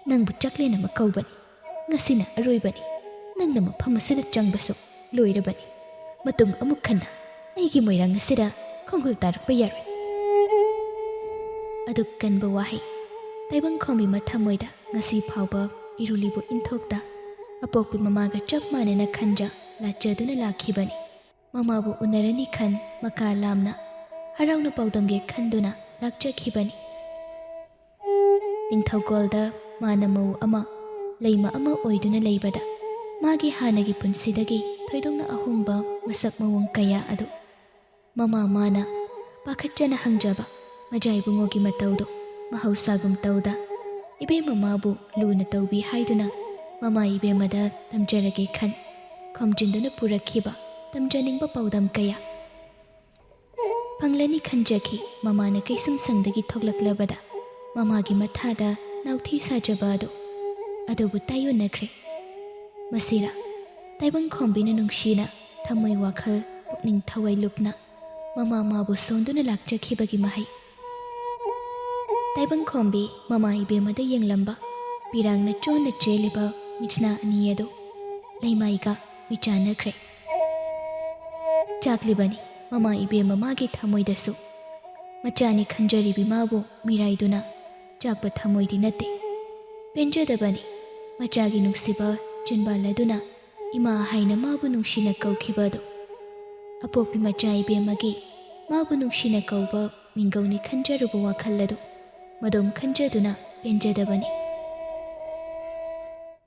ꯅꯪꯕꯨ ꯆꯥꯛꯂꯦꯟ ꯑꯃ ꯀꯧꯕꯅꯤ꯫ ꯉꯁꯤꯅ ꯑꯔꯣꯏꯕꯅꯤ꯫ ꯅꯪꯅ ꯃꯐꯝ ꯑꯁꯤꯗ ꯆꯪꯕꯁꯨ ꯂꯣꯏꯔꯕꯅꯤ꯫ ꯃꯇꯨꯡ ꯑꯃꯨꯛ ꯍꯟꯅ ꯑꯩꯒꯤ ꯃꯣꯏꯔꯥꯡ ꯑꯁꯤꯗ ꯈꯣꯡꯒꯨꯜ ꯇꯥꯔꯛꯄ ꯌꯥꯔꯣꯏ꯫ ꯑꯗꯨꯛ ꯀꯟꯕ ꯋꯥꯍꯩ ꯇꯥꯏꯕꯪꯈꯣꯝꯕꯤ ꯃꯊꯃꯣꯏꯗ ꯉꯁꯤ ꯐꯥꯎꯕ ꯏꯔꯨꯂꯤꯕꯨ ꯏꯟꯊꯣꯛꯇ ꯑꯄꯣꯛꯄꯤ ꯃꯃꯥꯒ ꯆꯞ ꯃꯥꯟꯅꯅ ꯈꯟꯖ ꯂꯥꯠꯆꯗꯨꯅ ꯂꯥꯛꯈꯤꯕꯅꯤ꯫ ꯃꯃꯥꯕꯨ ꯎꯅꯔꯅꯤ ꯈꯟ ꯃꯀꯥ ꯂꯥꯝꯅ ꯍꯔꯥꯎꯅ ꯄꯥꯎꯗꯝꯒꯦ ꯈꯟꯗꯨꯅ ꯂꯥꯛꯆꯈꯤꯕꯅꯤ꯫ ꯅꯤꯡꯊꯧꯀꯣꯜꯗ ꯃꯥꯅ ꯃꯧ ꯑꯃ, ꯂꯩꯃ ꯑꯃ ꯑꯣꯏꯗꯨꯅ ꯂꯩꯕꯗ ꯃꯥꯒꯤ ꯍꯥꯟꯅꯒꯤ ꯄꯨꯟꯁꯤꯗꯒꯤ ꯊꯣꯏꯗꯣꯛꯅ ꯑꯍꯣꯡꯕ ꯃꯁꯛ ꯃꯑꯣꯡ ꯀꯌꯥ ꯑꯗꯨ ꯃꯃꯥ ꯃꯥꯅ ꯄꯥꯈꯠꯆꯅ ꯍꯪꯖꯕ ꯃꯖꯥ ꯏꯕꯨꯡꯉꯣꯒꯤ ꯃꯇꯧꯗꯨ ꯃꯍꯧꯁꯥꯒꯨꯝ ꯇꯧꯗ ꯏꯕꯦꯝꯃ ꯃꯥꯕꯨ ꯂꯨꯅ ꯇꯧꯕꯤ ꯍꯥꯏꯗꯨꯅ ꯃꯃꯥ ꯏꯕꯦꯝꯃꯗ ꯇꯝꯖꯔꯒꯦ ꯈꯟ ꯈꯣꯝꯖꯤꯟꯗꯨꯅ ꯄꯨꯔꯛꯈꯤꯕ ꯇꯝꯖꯅꯤꯡꯕ ꯄꯥꯎꯗꯝ ꯀꯌꯥ ꯐꯪꯂꯅꯤ ꯈꯟꯖꯈꯤ꯫ ꯃꯃꯥꯅ ꯀꯩꯁꯨꯝꯁꯪꯗꯒꯤ ꯊꯣꯛꯂꯛꯂꯕꯗ ꯃꯃꯥꯒꯤ ꯃꯊꯥꯗ ꯅꯥꯎꯊꯤ ꯁꯥꯖꯕ ꯑꯗꯨ ꯑꯗꯨꯕꯨ ꯇꯥꯏꯌꯣꯟꯅꯈ꯭ꯔꯦ꯫ ꯃꯁꯤꯔꯥ ꯇꯥꯏꯕꯪꯈꯣꯝꯕꯤꯅ ꯅꯨꯡꯁꯤꯅ ꯊꯃꯣꯏ ꯋꯥꯈꯜ ꯄꯨꯛꯅꯤꯡ ꯊꯋꯥꯏ ꯂꯨꯞꯅ ꯃꯃꯥ ꯃꯥꯕꯨ ꯁꯣꯟꯗꯨꯅ ꯂꯥꯛꯆꯈꯤꯕꯒꯤ ꯃꯍꯩ꯫ ꯇꯥꯏꯕꯪꯈꯣꯝꯕꯤ ꯃꯃꯥ ꯏꯕꯦꯝꯃꯗ ꯌꯦꯡꯂꯝꯕ ꯄꯤꯔꯥꯡꯅ ꯆꯣꯟꯅ ꯆꯦꯜꯂꯤꯕ ꯃꯤꯠꯁꯅꯥ ꯑꯅꯤ ꯑꯗꯨ ꯂꯩꯃꯥꯏꯒ ꯃꯤꯆꯥꯟꯅꯈ꯭ꯔꯦ꯫ ꯆꯥꯛꯂꯤꯕꯅꯤ ꯃꯃꯥ ꯏꯕꯦꯝꯃ ꯃꯥꯒꯤ ꯊꯃꯣꯏꯗꯁꯨ꯫ ꯃꯆꯥꯅꯤ ꯈꯟꯖꯔꯤꯕꯤ ꯃꯥꯕꯨ ꯃꯤꯔꯥꯏꯗꯨꯅ ꯆꯥꯛꯄ ꯊꯃꯣꯏꯗꯤ ꯅꯠꯇꯦ꯫ ꯄꯦꯟꯖꯗꯕꯅꯤ ꯃꯆꯥꯒꯤ ꯅꯨꯡꯁꯤꯕ ꯆꯤꯟꯕꯥꯜ ꯑꯗꯨꯅ ꯏꯃꯥ ꯍꯥꯏꯅ ꯃꯥꯕꯨ ꯅꯨꯡꯁꯤꯅ ꯀꯧꯈꯤꯕ ꯑꯗꯨ꯫ ꯑꯄꯣꯛꯄꯤ ꯃꯆꯥ ꯏꯕꯦꯝꯃꯒꯤ ꯃꯥꯕꯨ ꯅꯨꯡꯁꯤꯅ ꯀꯧꯕ ꯃꯤꯡꯒꯧꯅꯤ ꯈꯟꯖꯔꯨꯕ ꯋꯥꯈꯜ ꯑꯗꯨ ꯃꯗꯣꯝ ꯈꯟꯖꯗꯨꯅ ꯄꯦꯟꯖꯗꯕꯅꯤ꯫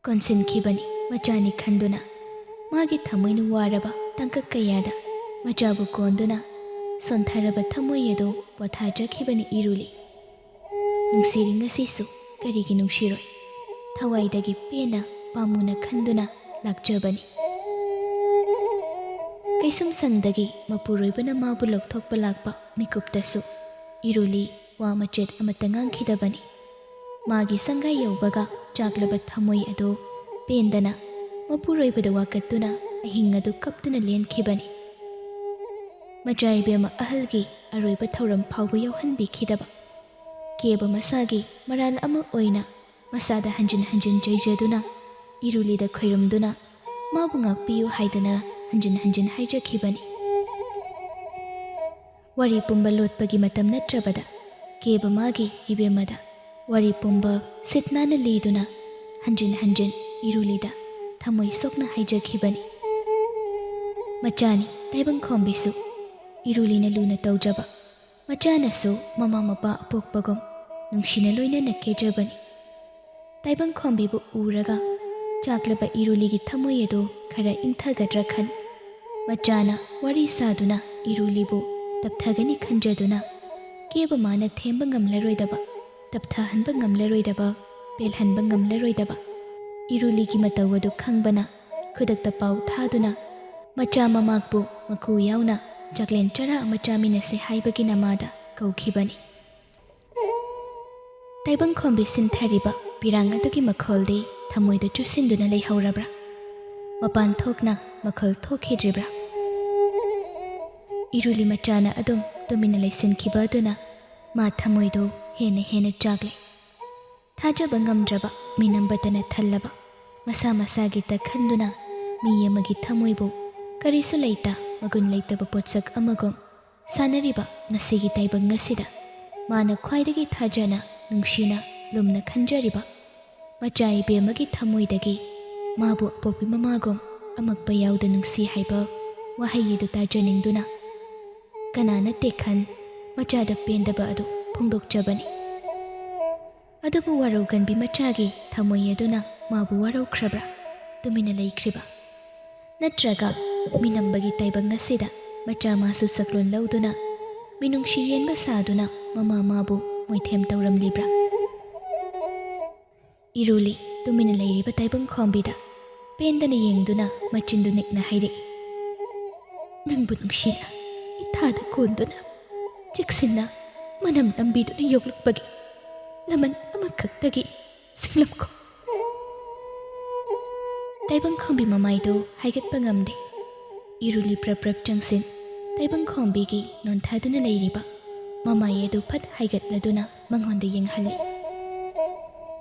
ꯀꯣꯟꯁꯤꯟꯈꯤꯕꯅꯤ ꯃꯆꯥꯅꯤ ꯈꯟꯗꯨꯅ꯫ ꯃꯥꯒꯤ ꯊꯃꯣꯏꯅ ꯋꯥꯔꯕ ꯇꯥꯡꯀꯛ ꯀꯌꯥꯗ ꯃꯆꯥꯕꯨ ꯀꯣꯟꯗꯨꯅ ꯁꯣꯟꯊꯔꯕ ꯊꯃꯣꯏ ꯑꯗꯨ ꯄꯣꯊꯥꯖꯈꯤꯕꯅꯤ ꯏꯔꯨꯂꯤ꯫ ꯅꯨꯡꯁꯤꯔꯤ ꯉꯁꯤꯁꯨ ꯀꯔꯤꯒꯤ ꯅꯨꯡꯁꯤꯔꯣꯏ? ꯊꯋꯥꯏꯗꯒꯤ ꯄꯦꯟꯅ ꯄꯥꯝꯃꯨꯅ ꯈꯟꯗꯨꯅ ꯂꯥꯛꯆꯕꯅꯤ꯫ ꯀꯩꯁꯨꯝꯁꯪꯗꯒꯤ ꯃꯄꯨꯔꯣꯏꯕꯅ ꯃꯥꯕꯨ ꯂꯧꯊꯣꯛꯄ ꯂꯥꯛꯄ ꯃꯤꯀꯨꯞꯇꯁꯨ ꯏꯔꯨꯂꯤ ꯋꯥ ꯃꯆꯦꯠ ꯑꯃꯠꯇ ꯉꯥꯡꯈꯤꯗꯕꯅꯤ꯫ ꯃꯥꯒꯤ ꯁꯪꯒꯥꯏ ꯌꯧꯕꯒ ꯆꯥꯛꯂꯕ ꯊꯃꯣꯏ ꯑꯗꯨ ꯄꯦꯟꯗꯅ ꯃꯄꯨꯔꯣꯏꯕꯗ ꯋꯥꯀꯠꯇꯨꯅ ꯑꯍꯤꯡ ꯑꯗꯨ ꯀꯞꯇꯨꯅ ꯂꯦꯟꯈꯤꯕꯅꯤ꯫ ꯃꯆꯥ ꯏꯕꯦꯝꯃ ꯑꯍꯜꯒꯤ ꯑꯔꯣꯏꯕ ꯊꯧꯔꯝ ꯐꯥꯎꯕ ꯌꯥꯎꯍꯟꯕꯤꯈꯤꯗꯕ ꯀꯦꯕ ꯃꯁꯥꯒꯤ ꯃꯔꯥꯜ ꯑꯃ ꯑꯣꯏꯅ ꯃꯁꯥꯗ ꯍꯟꯖꯤꯟ ꯍꯟꯖꯤꯟ ꯆꯩꯖꯗꯨꯅ ꯏꯔꯨꯂꯤꯗ ꯈꯣꯏꯔꯝꯗꯨꯅ ꯃꯥꯕꯨ ꯉꯥꯛꯄꯤꯌꯨ ꯍꯥꯏꯗꯅ ꯍꯟꯖꯤꯟ ꯍꯟꯖꯤꯟ ꯍꯥꯏꯖꯈꯤꯕꯅꯤ꯫ ꯋꯥꯔꯤ ꯄꯨꯝꯕ ꯂꯣꯠꯄꯒꯤ ꯃꯇꯝ ꯅꯠꯇ꯭ꯔꯕꯗ ꯀꯦꯕ ꯃꯥꯒꯤ ꯏꯕꯦꯝꯃꯗ ꯋꯥꯔꯤ ꯄꯨꯝꯕ ꯁꯤꯠ ꯅꯥꯟꯅ ꯂꯤꯗꯨꯅ ꯍꯟꯖꯤꯟ ꯍꯟꯖꯤꯟ ꯏꯔꯨꯂꯤꯗ ꯊꯃꯣꯏ ꯁꯣꯛꯅ ꯍꯥꯏꯖꯈꯤꯕꯅꯤ꯫ ꯃꯆꯥꯅꯤ ꯇꯥꯏꯕꯪꯈꯣꯝꯕꯤꯁꯨ ꯏꯔꯨꯂꯤꯅ ꯂꯨꯅ ꯇꯧꯖꯕ, ꯃꯆꯥꯅꯁꯨ ꯃꯃꯥ ꯃꯄꯥ ꯑꯄꯣꯛꯄꯒꯨꯝ ꯅꯨꯡꯁꯤꯅ ꯂꯣꯏꯅꯅ ꯀꯦꯖꯕꯅꯤ꯫ ꯇꯥꯏꯕꯪꯈꯣꯝꯕꯤꯕꯨ ꯎꯔꯒ ꯆꯥꯛꯂꯕ ꯏꯔꯨꯂꯤꯒꯤ ꯊꯃꯣꯏ ꯑꯗꯨ ꯈꯔ ꯏꯪꯊꯒꯗ꯭ꯔꯥ ꯈꯟ, ꯃꯆꯥꯅ ꯋꯥꯔꯤ ꯁꯥꯗꯨꯅ ꯏꯔꯨꯂꯤꯕꯨ ꯇꯞꯊꯒꯅꯤ ꯈꯟꯖꯗꯨꯅ ꯀꯦꯕ ꯃꯥꯅ ꯊꯦꯝꯕ ꯉꯝꯂꯔꯣꯏꯗꯕ, ꯇꯞꯊꯍꯟꯕ ꯉꯝꯂꯔꯣꯏꯗꯕ, ꯄꯦꯜꯍꯟꯕ ꯉꯝꯂꯔꯣꯏꯗꯕ ꯏꯔꯨꯂꯤꯒꯤ ꯃꯇꯧ ꯑꯗꯨ ꯈꯪꯕꯅ ꯈꯨꯗꯛꯇ ꯄꯥꯎ ꯊꯥꯗꯨꯅ ꯃꯆꯥ ꯃꯃꯥꯛꯄꯨ ꯃꯀꯨ ꯌꯥꯎꯅ ꯆꯥꯛꯂꯦꯟ ꯆꯔꯥ ꯑꯃ ꯆꯥꯃꯤꯟꯅꯁꯦ ꯍꯥꯏꯕꯒꯤ ꯅꯃꯥꯗ ꯀꯧꯈꯤꯕꯅꯤ꯫ ꯇꯥꯏꯕꯪꯈꯣꯝꯕꯤ ꯁꯤꯟꯊꯔꯤꯕ ꯄꯤꯔꯥꯡ ꯑꯗꯨꯒꯤ ꯃꯈꯣꯜꯗꯤ ꯊꯃꯣꯏꯗ ꯆꯨꯁꯤꯟꯗꯨꯅ ꯂꯩꯍꯧꯔꯕ꯭ꯔꯥ? ꯃꯄꯥꯟ ꯊꯣꯛꯅ ꯃꯈꯣꯜ ꯊꯣꯛꯈꯤꯗ꯭ꯔꯤꯕ꯭ꯔꯥ? ꯏꯔꯨꯂꯤ ꯃꯆꯥꯅ ꯑꯗꯨꯝ ꯇꯨꯃꯤꯟꯅ ꯂꯩꯁꯤꯟꯈꯤꯕ ꯑꯗꯨꯅ ꯃꯥ ꯊꯃꯣꯏꯗꯨ ꯍꯦꯟꯅ ꯍꯦꯟꯅ ꯆꯥꯛꯂꯦ꯫ ꯊꯥꯖꯕ ꯉꯝꯗ꯭ꯔꯕ ꯃꯤꯅꯝꯕꯇꯅ ꯊꯜꯂꯕ ꯃꯁꯥ ꯃꯁꯥꯒꯤ ꯇꯛꯈꯟꯗꯨꯅ ꯃꯤ ꯑꯃꯒꯤ ꯊꯃꯣꯏꯕꯨ ꯀꯔꯤꯁꯨ ꯂꯩꯇ ꯃꯒꯨꯟ ꯂꯩꯇꯕ ꯄꯣꯠꯁꯛ ꯑꯃꯒꯨꯝ ꯁꯥꯟꯅꯔꯤꯕ ꯉꯁꯤꯒꯤ ꯇꯥꯏꯕꯪ ꯑꯁꯤꯗ ꯃꯥꯅ ꯈ꯭ꯋꯥꯏꯗꯒꯤ ꯊꯥꯖꯅ ꯅꯨꯡꯁꯤꯅ ꯂꯨꯝꯅ ꯈꯟꯖꯔꯤꯕ ꯃꯆꯥ ꯏꯕꯦꯝꯃꯒꯤ ꯊꯃꯣꯏꯗꯒꯤ ꯃꯥꯕꯨ ꯑꯄꯣꯛꯄꯤ ꯃꯃꯥꯒꯨꯝ ꯑꯃꯛꯄ ꯌꯥꯎꯗ ꯅꯨꯡꯁꯤ ꯍꯥꯏꯕ ꯋꯥꯍꯩ ꯑꯗꯨ ꯇꯥꯖꯅꯤꯡꯗꯨꯅ ꯀꯅꯥ ꯅꯠꯇꯦ ꯈꯟ ꯃꯆꯥꯗ ꯄꯦꯟꯗꯕ ꯑꯗꯨ ꯐꯣꯡꯗꯣꯛꯆꯕꯅꯤ꯫ ꯑꯗꯨꯕꯨ ꯋꯥꯔꯧꯒꯟꯕꯤ ꯃꯆꯥꯒꯤ ꯊꯃꯣꯏ ꯑꯗꯨꯅ ꯃꯥꯕꯨ ꯋꯥꯔꯧꯈ꯭ꯔꯕ꯭ꯔꯥ? ꯇꯨꯃꯤꯟꯅ ꯂꯩꯈ꯭ꯔꯤꯕ? ꯅꯠꯇ꯭ꯔꯒ ꯃꯤꯅꯝꯕꯒꯤ ꯇꯥꯏꯕꯪ ꯑꯁꯤꯗ ꯃꯆꯥ ꯃꯥꯁꯨ ꯁꯛꯂꯣꯟ ꯂꯧꯗꯨꯅ ꯃꯤꯅꯨꯡꯁꯤ ꯌꯦꯟꯕ ꯁꯥꯗꯨꯅ ꯃꯃꯥ ꯃꯥꯕꯨ ꯃꯣꯏꯊꯦꯝ ꯇꯧꯔꯝꯂꯤꯕ꯭ꯔꯥ? ꯏꯔꯨꯂꯤ ꯇꯨꯃꯤꯟꯅ ꯂꯩꯔꯤꯕ ꯇꯥꯏꯕꯪ ꯈꯣꯝꯕꯤꯗ ꯄꯦꯟꯗꯅ ꯌꯦꯡꯗꯨꯅ ꯃꯆꯤꯟꯗꯨ ꯅꯤꯛꯅ ꯍꯥꯏꯔꯛꯏ, ꯅꯪꯕꯨ ꯅꯨꯡꯁꯤꯅ ꯏꯊꯥꯗ ꯀꯣꯟꯗꯨꯅ, ꯆꯦꯛꯁꯤꯟꯅ ꯃꯅꯝ ꯅꯝꯕꯤꯗꯨꯅ ꯌꯣꯛꯂꯛꯄꯒꯤ ꯂꯃꯟ ꯑꯃꯈꯛꯇꯒꯤ ꯁꯤꯡꯂꯝꯈꯣ꯫ ꯇꯥꯏꯕꯪꯈꯣꯝꯕꯤ ꯃꯃꯥꯏꯗꯨ ꯍꯥꯏꯒꯠꯄ ꯉꯝꯗꯦ꯫ ꯏꯔꯨꯂꯤ ꯄ꯭ꯔꯞ ꯄ꯭ꯔꯞ ꯆꯪꯁꯤꯟ, ꯇꯥꯏꯕꯪꯈꯣꯝꯕꯤꯒꯤ ꯅꯣꯟꯊꯗꯨꯅ ꯂꯩꯔꯤꯕ ꯃꯃꯥꯏ ꯑꯗꯨ ꯐꯠ ꯍꯥꯏꯒꯠꯂꯗꯨꯅ ꯃꯉꯣꯟꯗ ꯌꯦꯡꯍꯜꯂꯤ꯫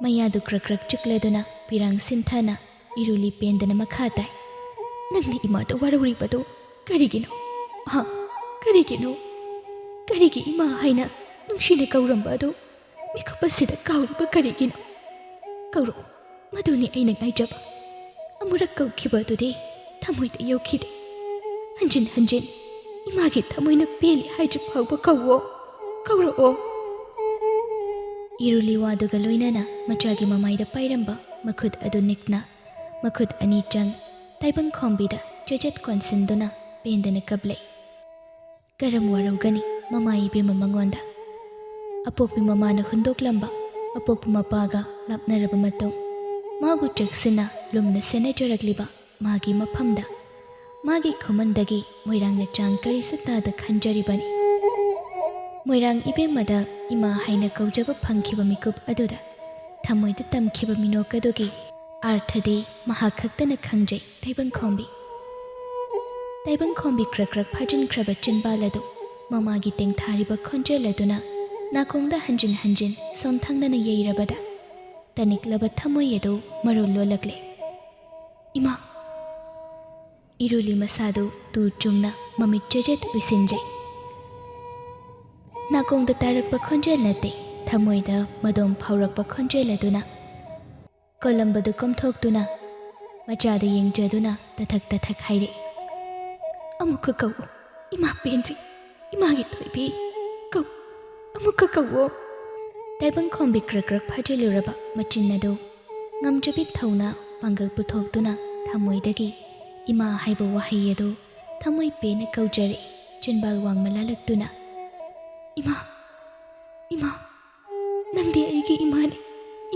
ꯃꯌꯥꯗꯨ ꯀ꯭ꯔꯛ ꯀ꯭ꯔꯛ ꯆꯤꯛꯂꯗꯨꯅ ꯄꯤꯔꯥꯡ ꯁꯤꯟꯊꯅ ꯏꯔꯨꯂꯤ ꯄꯦꯟꯗꯅ ꯃꯈꯥ ꯇꯥꯏ꯫ "ꯅꯪꯅ ꯏꯃꯥꯗ ꯋꯥꯔꯧꯔꯤꯕꯗꯨ ꯀꯔꯤꯒꯤꯅꯣ? ꯍꯥ? ꯀꯔꯤꯒꯤꯅꯣ? ꯀꯔꯤꯒꯤ ꯏꯃꯥ ꯍꯥꯏꯅ ꯅꯨꯡꯁꯤꯅ ꯀꯧꯔꯝꯕ ꯑꯗꯨ ꯃꯤꯀꯨꯞ ꯑꯁꯤꯗ ꯀꯥꯎꯔꯤꯕ ꯀꯔꯤꯒꯤꯅꯣ? ꯀꯧꯔꯛꯑꯣ, ꯃꯗꯨꯅꯤ ꯑꯩꯅ ꯉꯥꯏꯖꯕ꯫ ꯑꯃꯨꯔꯛ ꯀꯧꯈꯤꯕ ꯑꯗꯨꯗꯤ ꯊꯃꯣꯏꯗ ꯌꯧꯈꯤꯗꯦ꯫ ꯍꯟꯖꯤꯟ ꯍꯟꯖꯤꯟ ꯏꯃꯥꯒꯤ ꯊꯃꯣꯏꯅ ꯄꯦꯜꯂꯤ ꯍꯥꯏꯗ꯭ꯔꯤ ꯐꯥꯎꯕ ꯀꯧꯋꯣ, ꯀꯧꯔꯛꯑꯣ꯫" ꯏꯔꯨꯂꯤ ꯋꯥꯗꯨꯒ ꯂꯣꯏꯅꯅ ꯃꯆꯥꯒꯤ ꯃꯃꯥꯏꯗ ꯄꯥꯏꯔꯝꯕ ꯃꯈꯨꯠ ꯑꯗꯨ ꯅꯤꯛꯅ, ꯃꯈꯨꯠ ꯑꯅꯤ ꯆꯪ ꯇꯥꯏꯕꯪꯈꯣꯝꯕꯤꯗ ꯆꯦꯖꯦꯠ ꯀꯣꯟꯁꯤꯟꯗꯨꯅ ꯄꯦꯟꯗꯅ ꯀꯞꯂꯦ꯫ ꯀꯔꯝ ꯋꯥꯔꯧꯒꯅꯤ ꯃꯃꯥ ꯏꯕꯦꯝꯃ ꯃꯉꯣꯟꯗ? ꯑꯄꯣꯛꯄꯤ ꯃꯃꯥꯅ ꯍꯨꯟꯗꯣꯛꯂꯝꯕ ꯑꯄꯣꯛꯄ ꯃꯄꯥꯒ ꯂꯥꯞꯅꯔꯕ ꯃꯇꯨꯡ, ꯃꯥꯕꯨ ꯆꯦꯛꯁꯤꯟꯅ ꯂꯨꯝꯅ ꯁꯦꯟꯅꯖꯔꯛꯂꯤꯕ ꯃꯥꯒꯤ ꯃꯐꯝꯗ ꯃꯥꯒꯤ ꯈꯨꯃꯟꯗꯒꯤ ꯃꯣꯏꯔꯥꯡꯅ ꯆꯥꯡ ꯀꯔꯤꯁꯨ ꯇꯥꯗ ꯈꯟꯖꯔꯤꯕꯅꯤ꯫ ꯃꯣꯏꯔꯥꯡ ꯏꯕꯦꯝꯃꯗ ꯏꯃꯥ ꯍꯥꯏꯅ ꯀꯧꯖꯕ ꯐꯪꯈꯤꯕ ꯃꯤꯀꯨꯞ ꯑꯗꯨꯗ ꯊꯃꯣꯏꯗ ꯇꯝꯈꯤꯕ ꯃꯤꯅꯣꯛ ꯑꯗꯨꯒꯤ ꯑꯥꯔꯊꯗꯤ ꯃꯍꯥꯛ ꯈꯛꯇꯅ ꯈꯪꯖꯩ꯫ ꯇꯥꯏꯕꯪꯈꯣꯝꯕꯤ꯫ ꯇꯥꯏꯕꯪꯈꯣꯝꯕꯤ ꯀ꯭ꯔꯛ ꯀ꯭ꯔꯛ ꯐꯥꯖꯤꯟꯈ꯭ꯔꯕ ꯆꯤꯟꯕꯥꯜ ꯑꯗꯨ ꯃꯃꯥꯒꯤ ꯇꯦꯡꯊꯥꯔꯤꯕ ꯈꯣꯟꯖꯦꯜ ꯑꯗꯨꯅ ꯅꯥꯀꯣꯡꯗ ꯍꯟꯖꯤꯟ ꯍꯟꯖꯤꯟ ꯁꯣꯟꯊꯪꯅꯅ ꯌꯩꯔꯕꯗ, ꯇꯅꯤꯛꯂꯕ ꯊꯃꯣꯏ ꯑꯗꯨ ꯃꯔꯣꯜ ꯂꯣꯜꯂꯛꯂꯦ꯫ "ꯏꯃꯥ!" ꯏꯔꯨꯂꯤ ꯃꯁꯥꯗꯨ ꯇꯨ ꯆꯨꯡꯅ ꯃꯃꯤꯠ ꯆꯦꯖꯦꯠ ꯎꯏꯁꯤꯟꯖꯩ꯫ ꯅꯥꯀꯣꯡꯗ ꯇꯥꯔꯛꯄ ꯈꯣꯟꯖꯦꯜ ꯅꯠꯇꯦ, ꯊꯃꯣꯏꯗ ꯃꯗꯣꯝ ꯐꯥꯎꯔꯛꯄ ꯈꯣꯟꯖꯦꯜ ꯑꯗꯨꯅ ꯀꯣꯂꯝꯕꯗꯨ ꯀꯣꯝꯊꯣꯛꯇꯨꯅ ꯃꯆꯥꯗ ꯌꯦꯡꯖꯗꯨꯅ ꯇꯊꯛ ꯇꯊꯛ ꯍꯥꯏꯔꯛꯏ꯫ "ꯑꯃꯨꯛꯀ ꯀꯧ, ꯏꯃꯥ ꯄꯦꯟꯗ꯭ꯔꯤ, ꯏꯃꯥꯒꯤ ꯊꯣꯏꯕꯤ, ꯀꯧ, ꯑꯃꯨꯛꯀ ꯀꯧꯋꯣ꯫" ꯇꯥꯏꯕꯪꯈꯣꯝꯕꯤ ꯀ꯭ꯔꯛ ꯀ꯭ꯔꯛ ꯐꯥꯖꯤꯜꯂꯨꯔꯕ ꯃꯆꯤꯟ ꯑꯗꯨ ꯉꯝꯖꯕꯤ ꯊꯧꯅ ꯄꯥꯡꯒꯜ ꯄꯨꯊꯣꯛꯇꯨꯅ ꯊꯃꯣꯏꯗꯒꯤ ꯏꯃꯥ ꯍꯥꯏꯕ ꯋꯥꯍꯩ ꯑꯗꯨ ꯊꯃꯣꯏ ꯄꯦꯟꯅ ꯀꯧꯖꯔꯛꯏ, ꯆꯤꯟꯕꯥꯜ ꯋꯥꯡꯃ ꯂꯥꯜꯂꯛꯇꯨꯅ꯫ "ꯏꯃꯥ, ꯏꯃꯥ, ꯅꯪꯗꯤ ꯑꯩꯒꯤ ꯏꯃꯥꯅꯤ,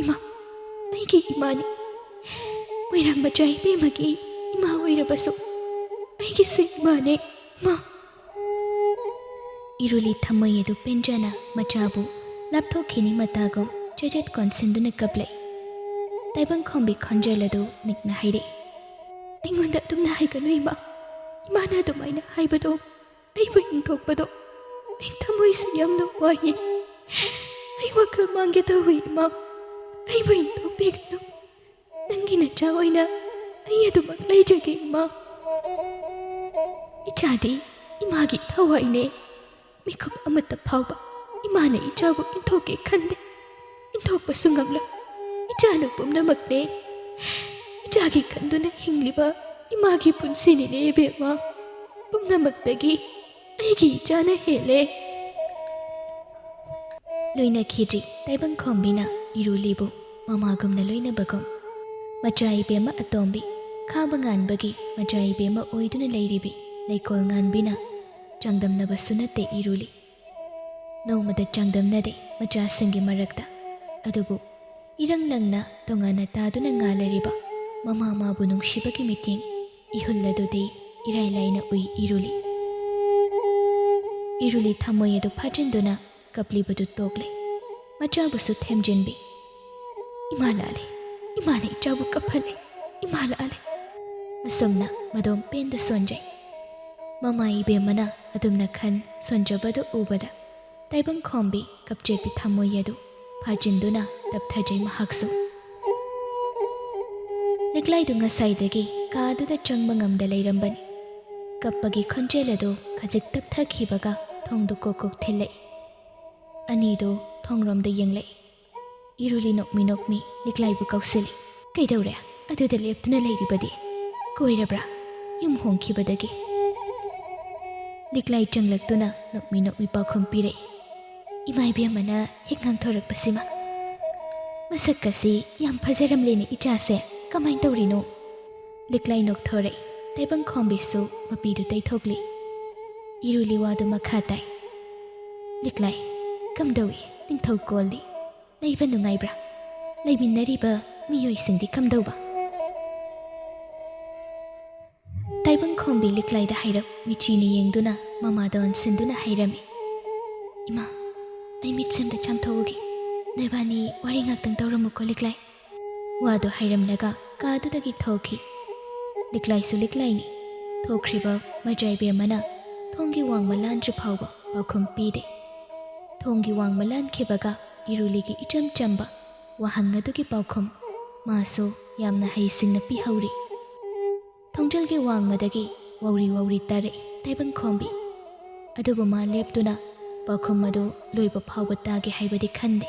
ꯏꯃꯥ, ꯑꯩꯒꯤ ꯏꯃꯥꯅꯤ꯫ ꯃꯣꯏꯔꯥꯡ ꯃꯆꯥ ꯏꯕꯦꯝꯃꯒꯤ ꯏꯃꯥ ꯑꯣꯏꯔꯕꯁꯨ ꯑꯩꯒꯤꯁꯨ ꯏꯃꯥꯅꯦ꯫ ꯏꯃꯥ! ꯏꯔꯨꯂꯤ ꯊꯃꯣꯏ ꯑꯗꯨ ꯄꯦꯟꯖꯅ ꯃꯆꯥꯕꯨ ꯂꯥꯞꯊꯣꯛꯈꯤꯅꯤ ꯃꯇꯥꯒꯨꯝ ꯆꯦꯖꯦꯠ ꯀꯣꯟꯁꯤꯟꯗꯨꯅ ꯀꯞꯂꯛꯏ꯫ ꯇꯥꯏꯕꯪꯈꯣꯝꯕꯤ ꯈꯣꯟꯖꯦꯜ ꯑꯗꯨ ꯅꯤꯛꯅ ꯍꯥꯏꯔꯛꯏ, "ꯑꯩꯉꯣꯟꯗ ꯑꯗꯨꯝꯅ ꯍꯥꯏꯒꯅꯨ ꯏꯃꯥ꯫ ꯏꯃꯥꯅ ꯑꯗꯨꯃꯥꯏꯅ ꯍꯥꯏꯕꯗꯣ, ꯑꯩꯕꯨ ꯏꯟꯊꯣꯛꯄꯗꯣ, ꯑꯩ ꯊꯃꯣꯏꯁꯦ ꯌꯥꯝꯅ ꯋꯥꯏꯌꯦ꯫ ꯑꯩ ꯋꯥꯈꯜ ꯃꯥꯡꯒꯦ ꯇꯧꯏ ꯏꯃꯥ꯫ ꯑꯩꯕꯨ ꯏꯟꯊꯣꯛꯄꯤꯒꯅꯨ꯫ ꯅꯪꯒꯤ ꯅꯆꯥ ꯑꯣꯏꯅ ꯑꯩ ꯑꯗꯨꯃꯛ ꯂꯩꯖꯒꯦ ꯏꯃꯥ꯫ ꯏꯆꯥꯗꯤ ꯏꯃꯥꯒꯤ ꯊꯋꯥꯏꯅꯦ꯫ ꯃꯤꯀꯨꯞ ꯑꯃꯠꯇ ꯐꯥꯎꯕ ꯏꯃꯥꯅ ꯏꯆꯥꯕꯨ ꯏꯟꯊꯣꯛꯀꯦ ꯈꯟꯗꯦ꯫ ꯏꯟꯊꯣꯛꯄꯁꯨ ꯉꯝꯂꯣꯏ꯫ ꯏꯆꯥꯅ ꯄꯨꯝꯅꯃꯛꯅꯦ꯫ ꯏꯆꯥꯒꯤ ꯈꯟꯗꯨꯅ ꯍꯤꯡꯂꯤꯕ ꯏꯃꯥꯒꯤ ꯄꯨꯟꯁꯤꯅꯤꯅꯦ ꯏꯕꯦꯝꯃ꯫ ꯄꯨꯝꯅꯃꯛꯇꯒꯤ ꯑꯩꯒꯤ ꯏꯆꯥꯅ ꯍꯦꯜꯂꯦ꯫" ꯂꯣꯏꯅꯈꯤꯗ꯭ꯔꯤ ꯇꯥꯏꯕꯪꯈꯣꯝꯕꯤꯅ ꯏꯔꯨꯂꯤꯕꯨ ꯃꯃꯥꯒꯨꯝꯅ ꯂꯣꯏꯅꯕꯒꯨꯝ꯫ ꯃꯆꯥ ꯏꯕꯦꯝꯃ ꯑꯇꯣꯝꯕꯤ, ꯈꯥꯕ ꯉꯥꯟꯕꯒꯤ ꯃꯆꯥ ꯏꯕꯦꯝꯃ ꯑꯣꯏꯗꯨꯅ ꯂꯩꯔꯤꯕꯤ ꯂꯩꯀꯣꯜ ꯉꯥꯟꯕꯤꯅ ꯆꯥꯡꯗꯝꯅꯕꯁꯨ ꯅꯠꯇꯦ ꯏꯔꯨꯂꯤ꯫ ꯅꯣꯡꯃꯗ ꯆꯥꯡꯗꯝꯅꯗꯦ ꯃꯆꯥꯁꯤꯡꯒꯤ ꯃꯔꯛꯇ꯫ ꯑꯗꯨꯕꯨ ꯏꯔꯪ ꯂꯪꯅ ꯇꯣꯉꯥꯟꯅ ꯇꯥꯗꯨꯅ ꯉꯥꯜꯂꯔꯤꯕ ꯃꯃꯥ ꯃꯥꯕꯨ ꯅꯨꯡꯁꯤꯕꯒꯤ ꯃꯤꯠꯌꯦꯡ ꯏꯍꯨꯜ ꯑꯗꯨꯗꯤ ꯏꯔꯥꯏ ꯂꯥꯏꯅ ꯎꯏ ꯏꯔꯨꯂꯤ꯫ ꯏꯔꯨꯂꯤ ꯊꯃꯣꯏ ꯑꯗꯨ ꯐꯥꯖꯤꯟꯗꯨꯅ ꯀꯞꯂꯤꯕꯗꯨ ꯇꯣꯛꯂꯦ꯫ ꯃꯆꯥꯕꯨꯁꯨ ꯊꯦꯝꯖꯤꯟꯕꯤ꯫ "ꯏꯃꯥ ꯂꯥꯜꯂꯦ, ꯏꯃꯥꯅ ꯏꯆꯥꯕꯨ ꯀꯞꯍꯜꯂꯦ, ꯏꯃꯥ ꯂꯥꯜꯂꯦ꯫" ꯑꯁꯨꯝꯅ ꯃꯗꯣꯝ ꯄꯦꯟꯗ ꯁꯣꯟꯖꯩ꯫ ꯃꯃꯥ ꯏꯕꯦꯝꯃꯅ ꯑꯗꯨꯝꯅ ꯈꯟ ꯁꯣꯟꯖꯕꯗꯨ ꯎꯕꯗ ꯇꯥꯏꯕꯪꯈꯣꯝꯕꯤ ꯀꯞꯆꯦꯠꯄꯤ ꯊꯃꯣꯏ ꯑꯗꯨ ꯐꯥꯖꯤꯟꯗꯨꯅ ꯇꯞꯊꯖꯩ ꯃꯍꯥꯛꯁꯨ꯫ ꯂꯤꯛꯂꯥꯏꯗꯨ ꯉꯁꯥꯏꯗꯒꯤ ꯀꯥ ꯑꯗꯨꯗ ꯆꯪꯕ ꯉꯝꯗ ꯂꯩꯔꯝꯕꯅꯤ꯫ ꯀꯞꯄꯒꯤ ꯈꯣꯟꯖꯦꯜ ꯑꯗꯨ ꯈꯖꯤꯛ ꯇꯞꯊꯈꯤꯕꯒ ꯊꯣꯡꯗꯨ ꯀꯣꯛ ꯀꯣꯛ ꯊꯤꯜꯂꯛꯏ꯫ ꯑꯅꯤꯗꯨ ꯊꯣꯡꯔꯣꯝꯗ ꯌꯦꯡꯂꯛꯏ꯫ ꯏꯔꯨꯂꯤ ꯅꯣꯛꯃꯤ ꯅꯣꯛꯃꯤ ꯂꯤꯛꯂꯥꯏꯕꯨ ꯀꯧꯁꯤꯜꯂꯤ꯫ "ꯀꯩꯗꯧꯔꯦ? ꯑꯗꯨꯗ ꯂꯦꯞꯇꯨꯅ ꯂꯩꯔꯤꯕꯗꯤ? ꯀꯣꯏꯔꯕ꯭ꯔꯥ? ꯌꯨꯝ ꯍꯣꯡꯈꯤꯕꯗꯒꯤ?" ꯂꯤꯛꯂꯥꯏ ꯆꯪꯂꯛꯇꯨꯅ ꯅꯣꯛꯃꯤ ꯅꯣꯛꯃꯤ ꯄꯥꯎꯈꯨꯝ ꯄꯤꯔꯛꯏ꯫ "ꯏꯃꯥ ꯏꯕꯦꯝꯃꯅ ꯍꯦꯛ ꯉꯥꯡꯊꯣꯔꯛꯄꯁꯤꯃ꯫ ꯃꯁꯛ ꯑꯁꯤ ꯌꯥꯝ ꯐꯖꯔꯝꯂꯦꯅꯦ ꯏꯆꯥꯁꯦ, ꯀꯃꯥꯏꯅ ꯇꯧꯔꯤꯅꯣ?" ꯂꯤꯛꯂꯥꯏ ꯅꯣꯛꯊꯣꯔꯛꯏ꯫ ꯇꯥꯏꯕꯪꯈꯣꯝꯕꯤꯁꯨ ꯃꯄꯤꯗꯨ ꯇꯩꯊꯣꯛꯂꯤ꯫ ꯏꯔꯨꯂꯤ ꯋꯥꯗꯨ ꯃꯈꯥ ꯇꯥꯏ꯫ "ꯂꯤꯛꯂꯥꯏ, ꯀꯝꯗꯧꯏ ꯅꯤꯡꯊꯧ ꯀꯣꯜꯂꯤ? ꯂꯩꯕ ꯅꯨꯡꯉꯥꯏꯕ꯭ꯔꯥ? ꯂꯩꯃꯤꯟꯅꯔꯤꯕ ꯃꯤꯑꯣꯏꯁꯤꯡꯗꯤ ꯀꯝꯗꯧꯕ?" ꯇꯥꯏꯕꯪꯈꯣꯝ ꯕꯤ ꯂꯤꯛꯂꯥꯏꯗ ꯍꯥꯏꯔꯞ ꯃꯤꯠꯆꯤꯅ ꯌꯦꯡꯗꯨꯅ ꯃꯃꯥꯗ ꯑꯣꯟꯁꯤꯟꯗꯨꯅ ꯍꯥꯏꯔꯝꯃꯤ꯫ "ꯏꯃꯥ, ꯑꯩ ꯃꯤꯠꯁꯦ ꯑꯝꯇ ꯆꯥꯝꯊꯣꯛꯎꯒꯦ꯫ ꯅꯣꯏꯕꯥꯅꯤ ꯋꯥꯔꯤ ꯉꯥꯛꯇꯪ ꯇꯧꯔꯝꯃꯨꯀꯣ, ꯂꯤꯛꯂꯥꯏ꯫" ꯋꯥꯗꯨ ꯍꯥꯏꯔꯝꯂꯒ ꯀꯥꯗꯨꯗꯒꯤ ꯊꯣꯛꯈꯤ꯫ ꯂꯤꯛꯂꯥꯏꯁꯨ ꯂꯤꯛꯂꯥꯏꯅꯤ꯫ ꯊꯣꯛꯈ꯭ꯔꯤꯕ ꯃꯖꯥ ꯏꯕꯦꯝꯃꯅ ꯊꯣꯡꯒꯤ ꯋꯥꯡꯃ ꯂꯥꯟꯗ꯭ꯔꯤ ꯐꯥꯎꯕ ꯄꯥꯎꯈꯨꯝ ꯄꯤꯗꯦ꯫ ꯊꯣꯡꯒꯤ ꯋꯥꯡꯃ ꯂꯥꯟꯈꯤꯕꯒ ꯏꯔꯨꯂꯤꯒꯤ ꯏꯆꯝ ꯆꯝꯕ ꯋꯥꯍꯪ ꯑꯗꯨꯒꯤ ꯄꯥꯎꯈꯨꯝ ꯃꯥꯁꯨ ꯌꯥꯝꯅ ꯍꯩꯁꯤꯡꯅ ꯄꯤꯍꯧꯔꯤ꯫ ꯊꯣꯡꯖꯜꯒꯤ ꯋꯥꯡꯃꯗꯒꯤ ꯋꯧꯔꯤ ꯋꯧꯔꯤ ꯇꯥꯔꯛꯏ ꯇꯥꯏꯕꯪꯈꯣꯝꯕꯤ꯫ ꯑꯗꯨꯕꯨ ꯃꯥ ꯂꯦꯞꯇꯨꯅ ꯄꯥꯎꯈꯨꯝ ꯑꯗꯨ ꯂꯣꯏꯕ ꯐꯥꯎꯕ ꯇꯥꯒꯦ ꯍꯥꯏꯕꯗꯤ ꯈꯟꯗꯦ꯫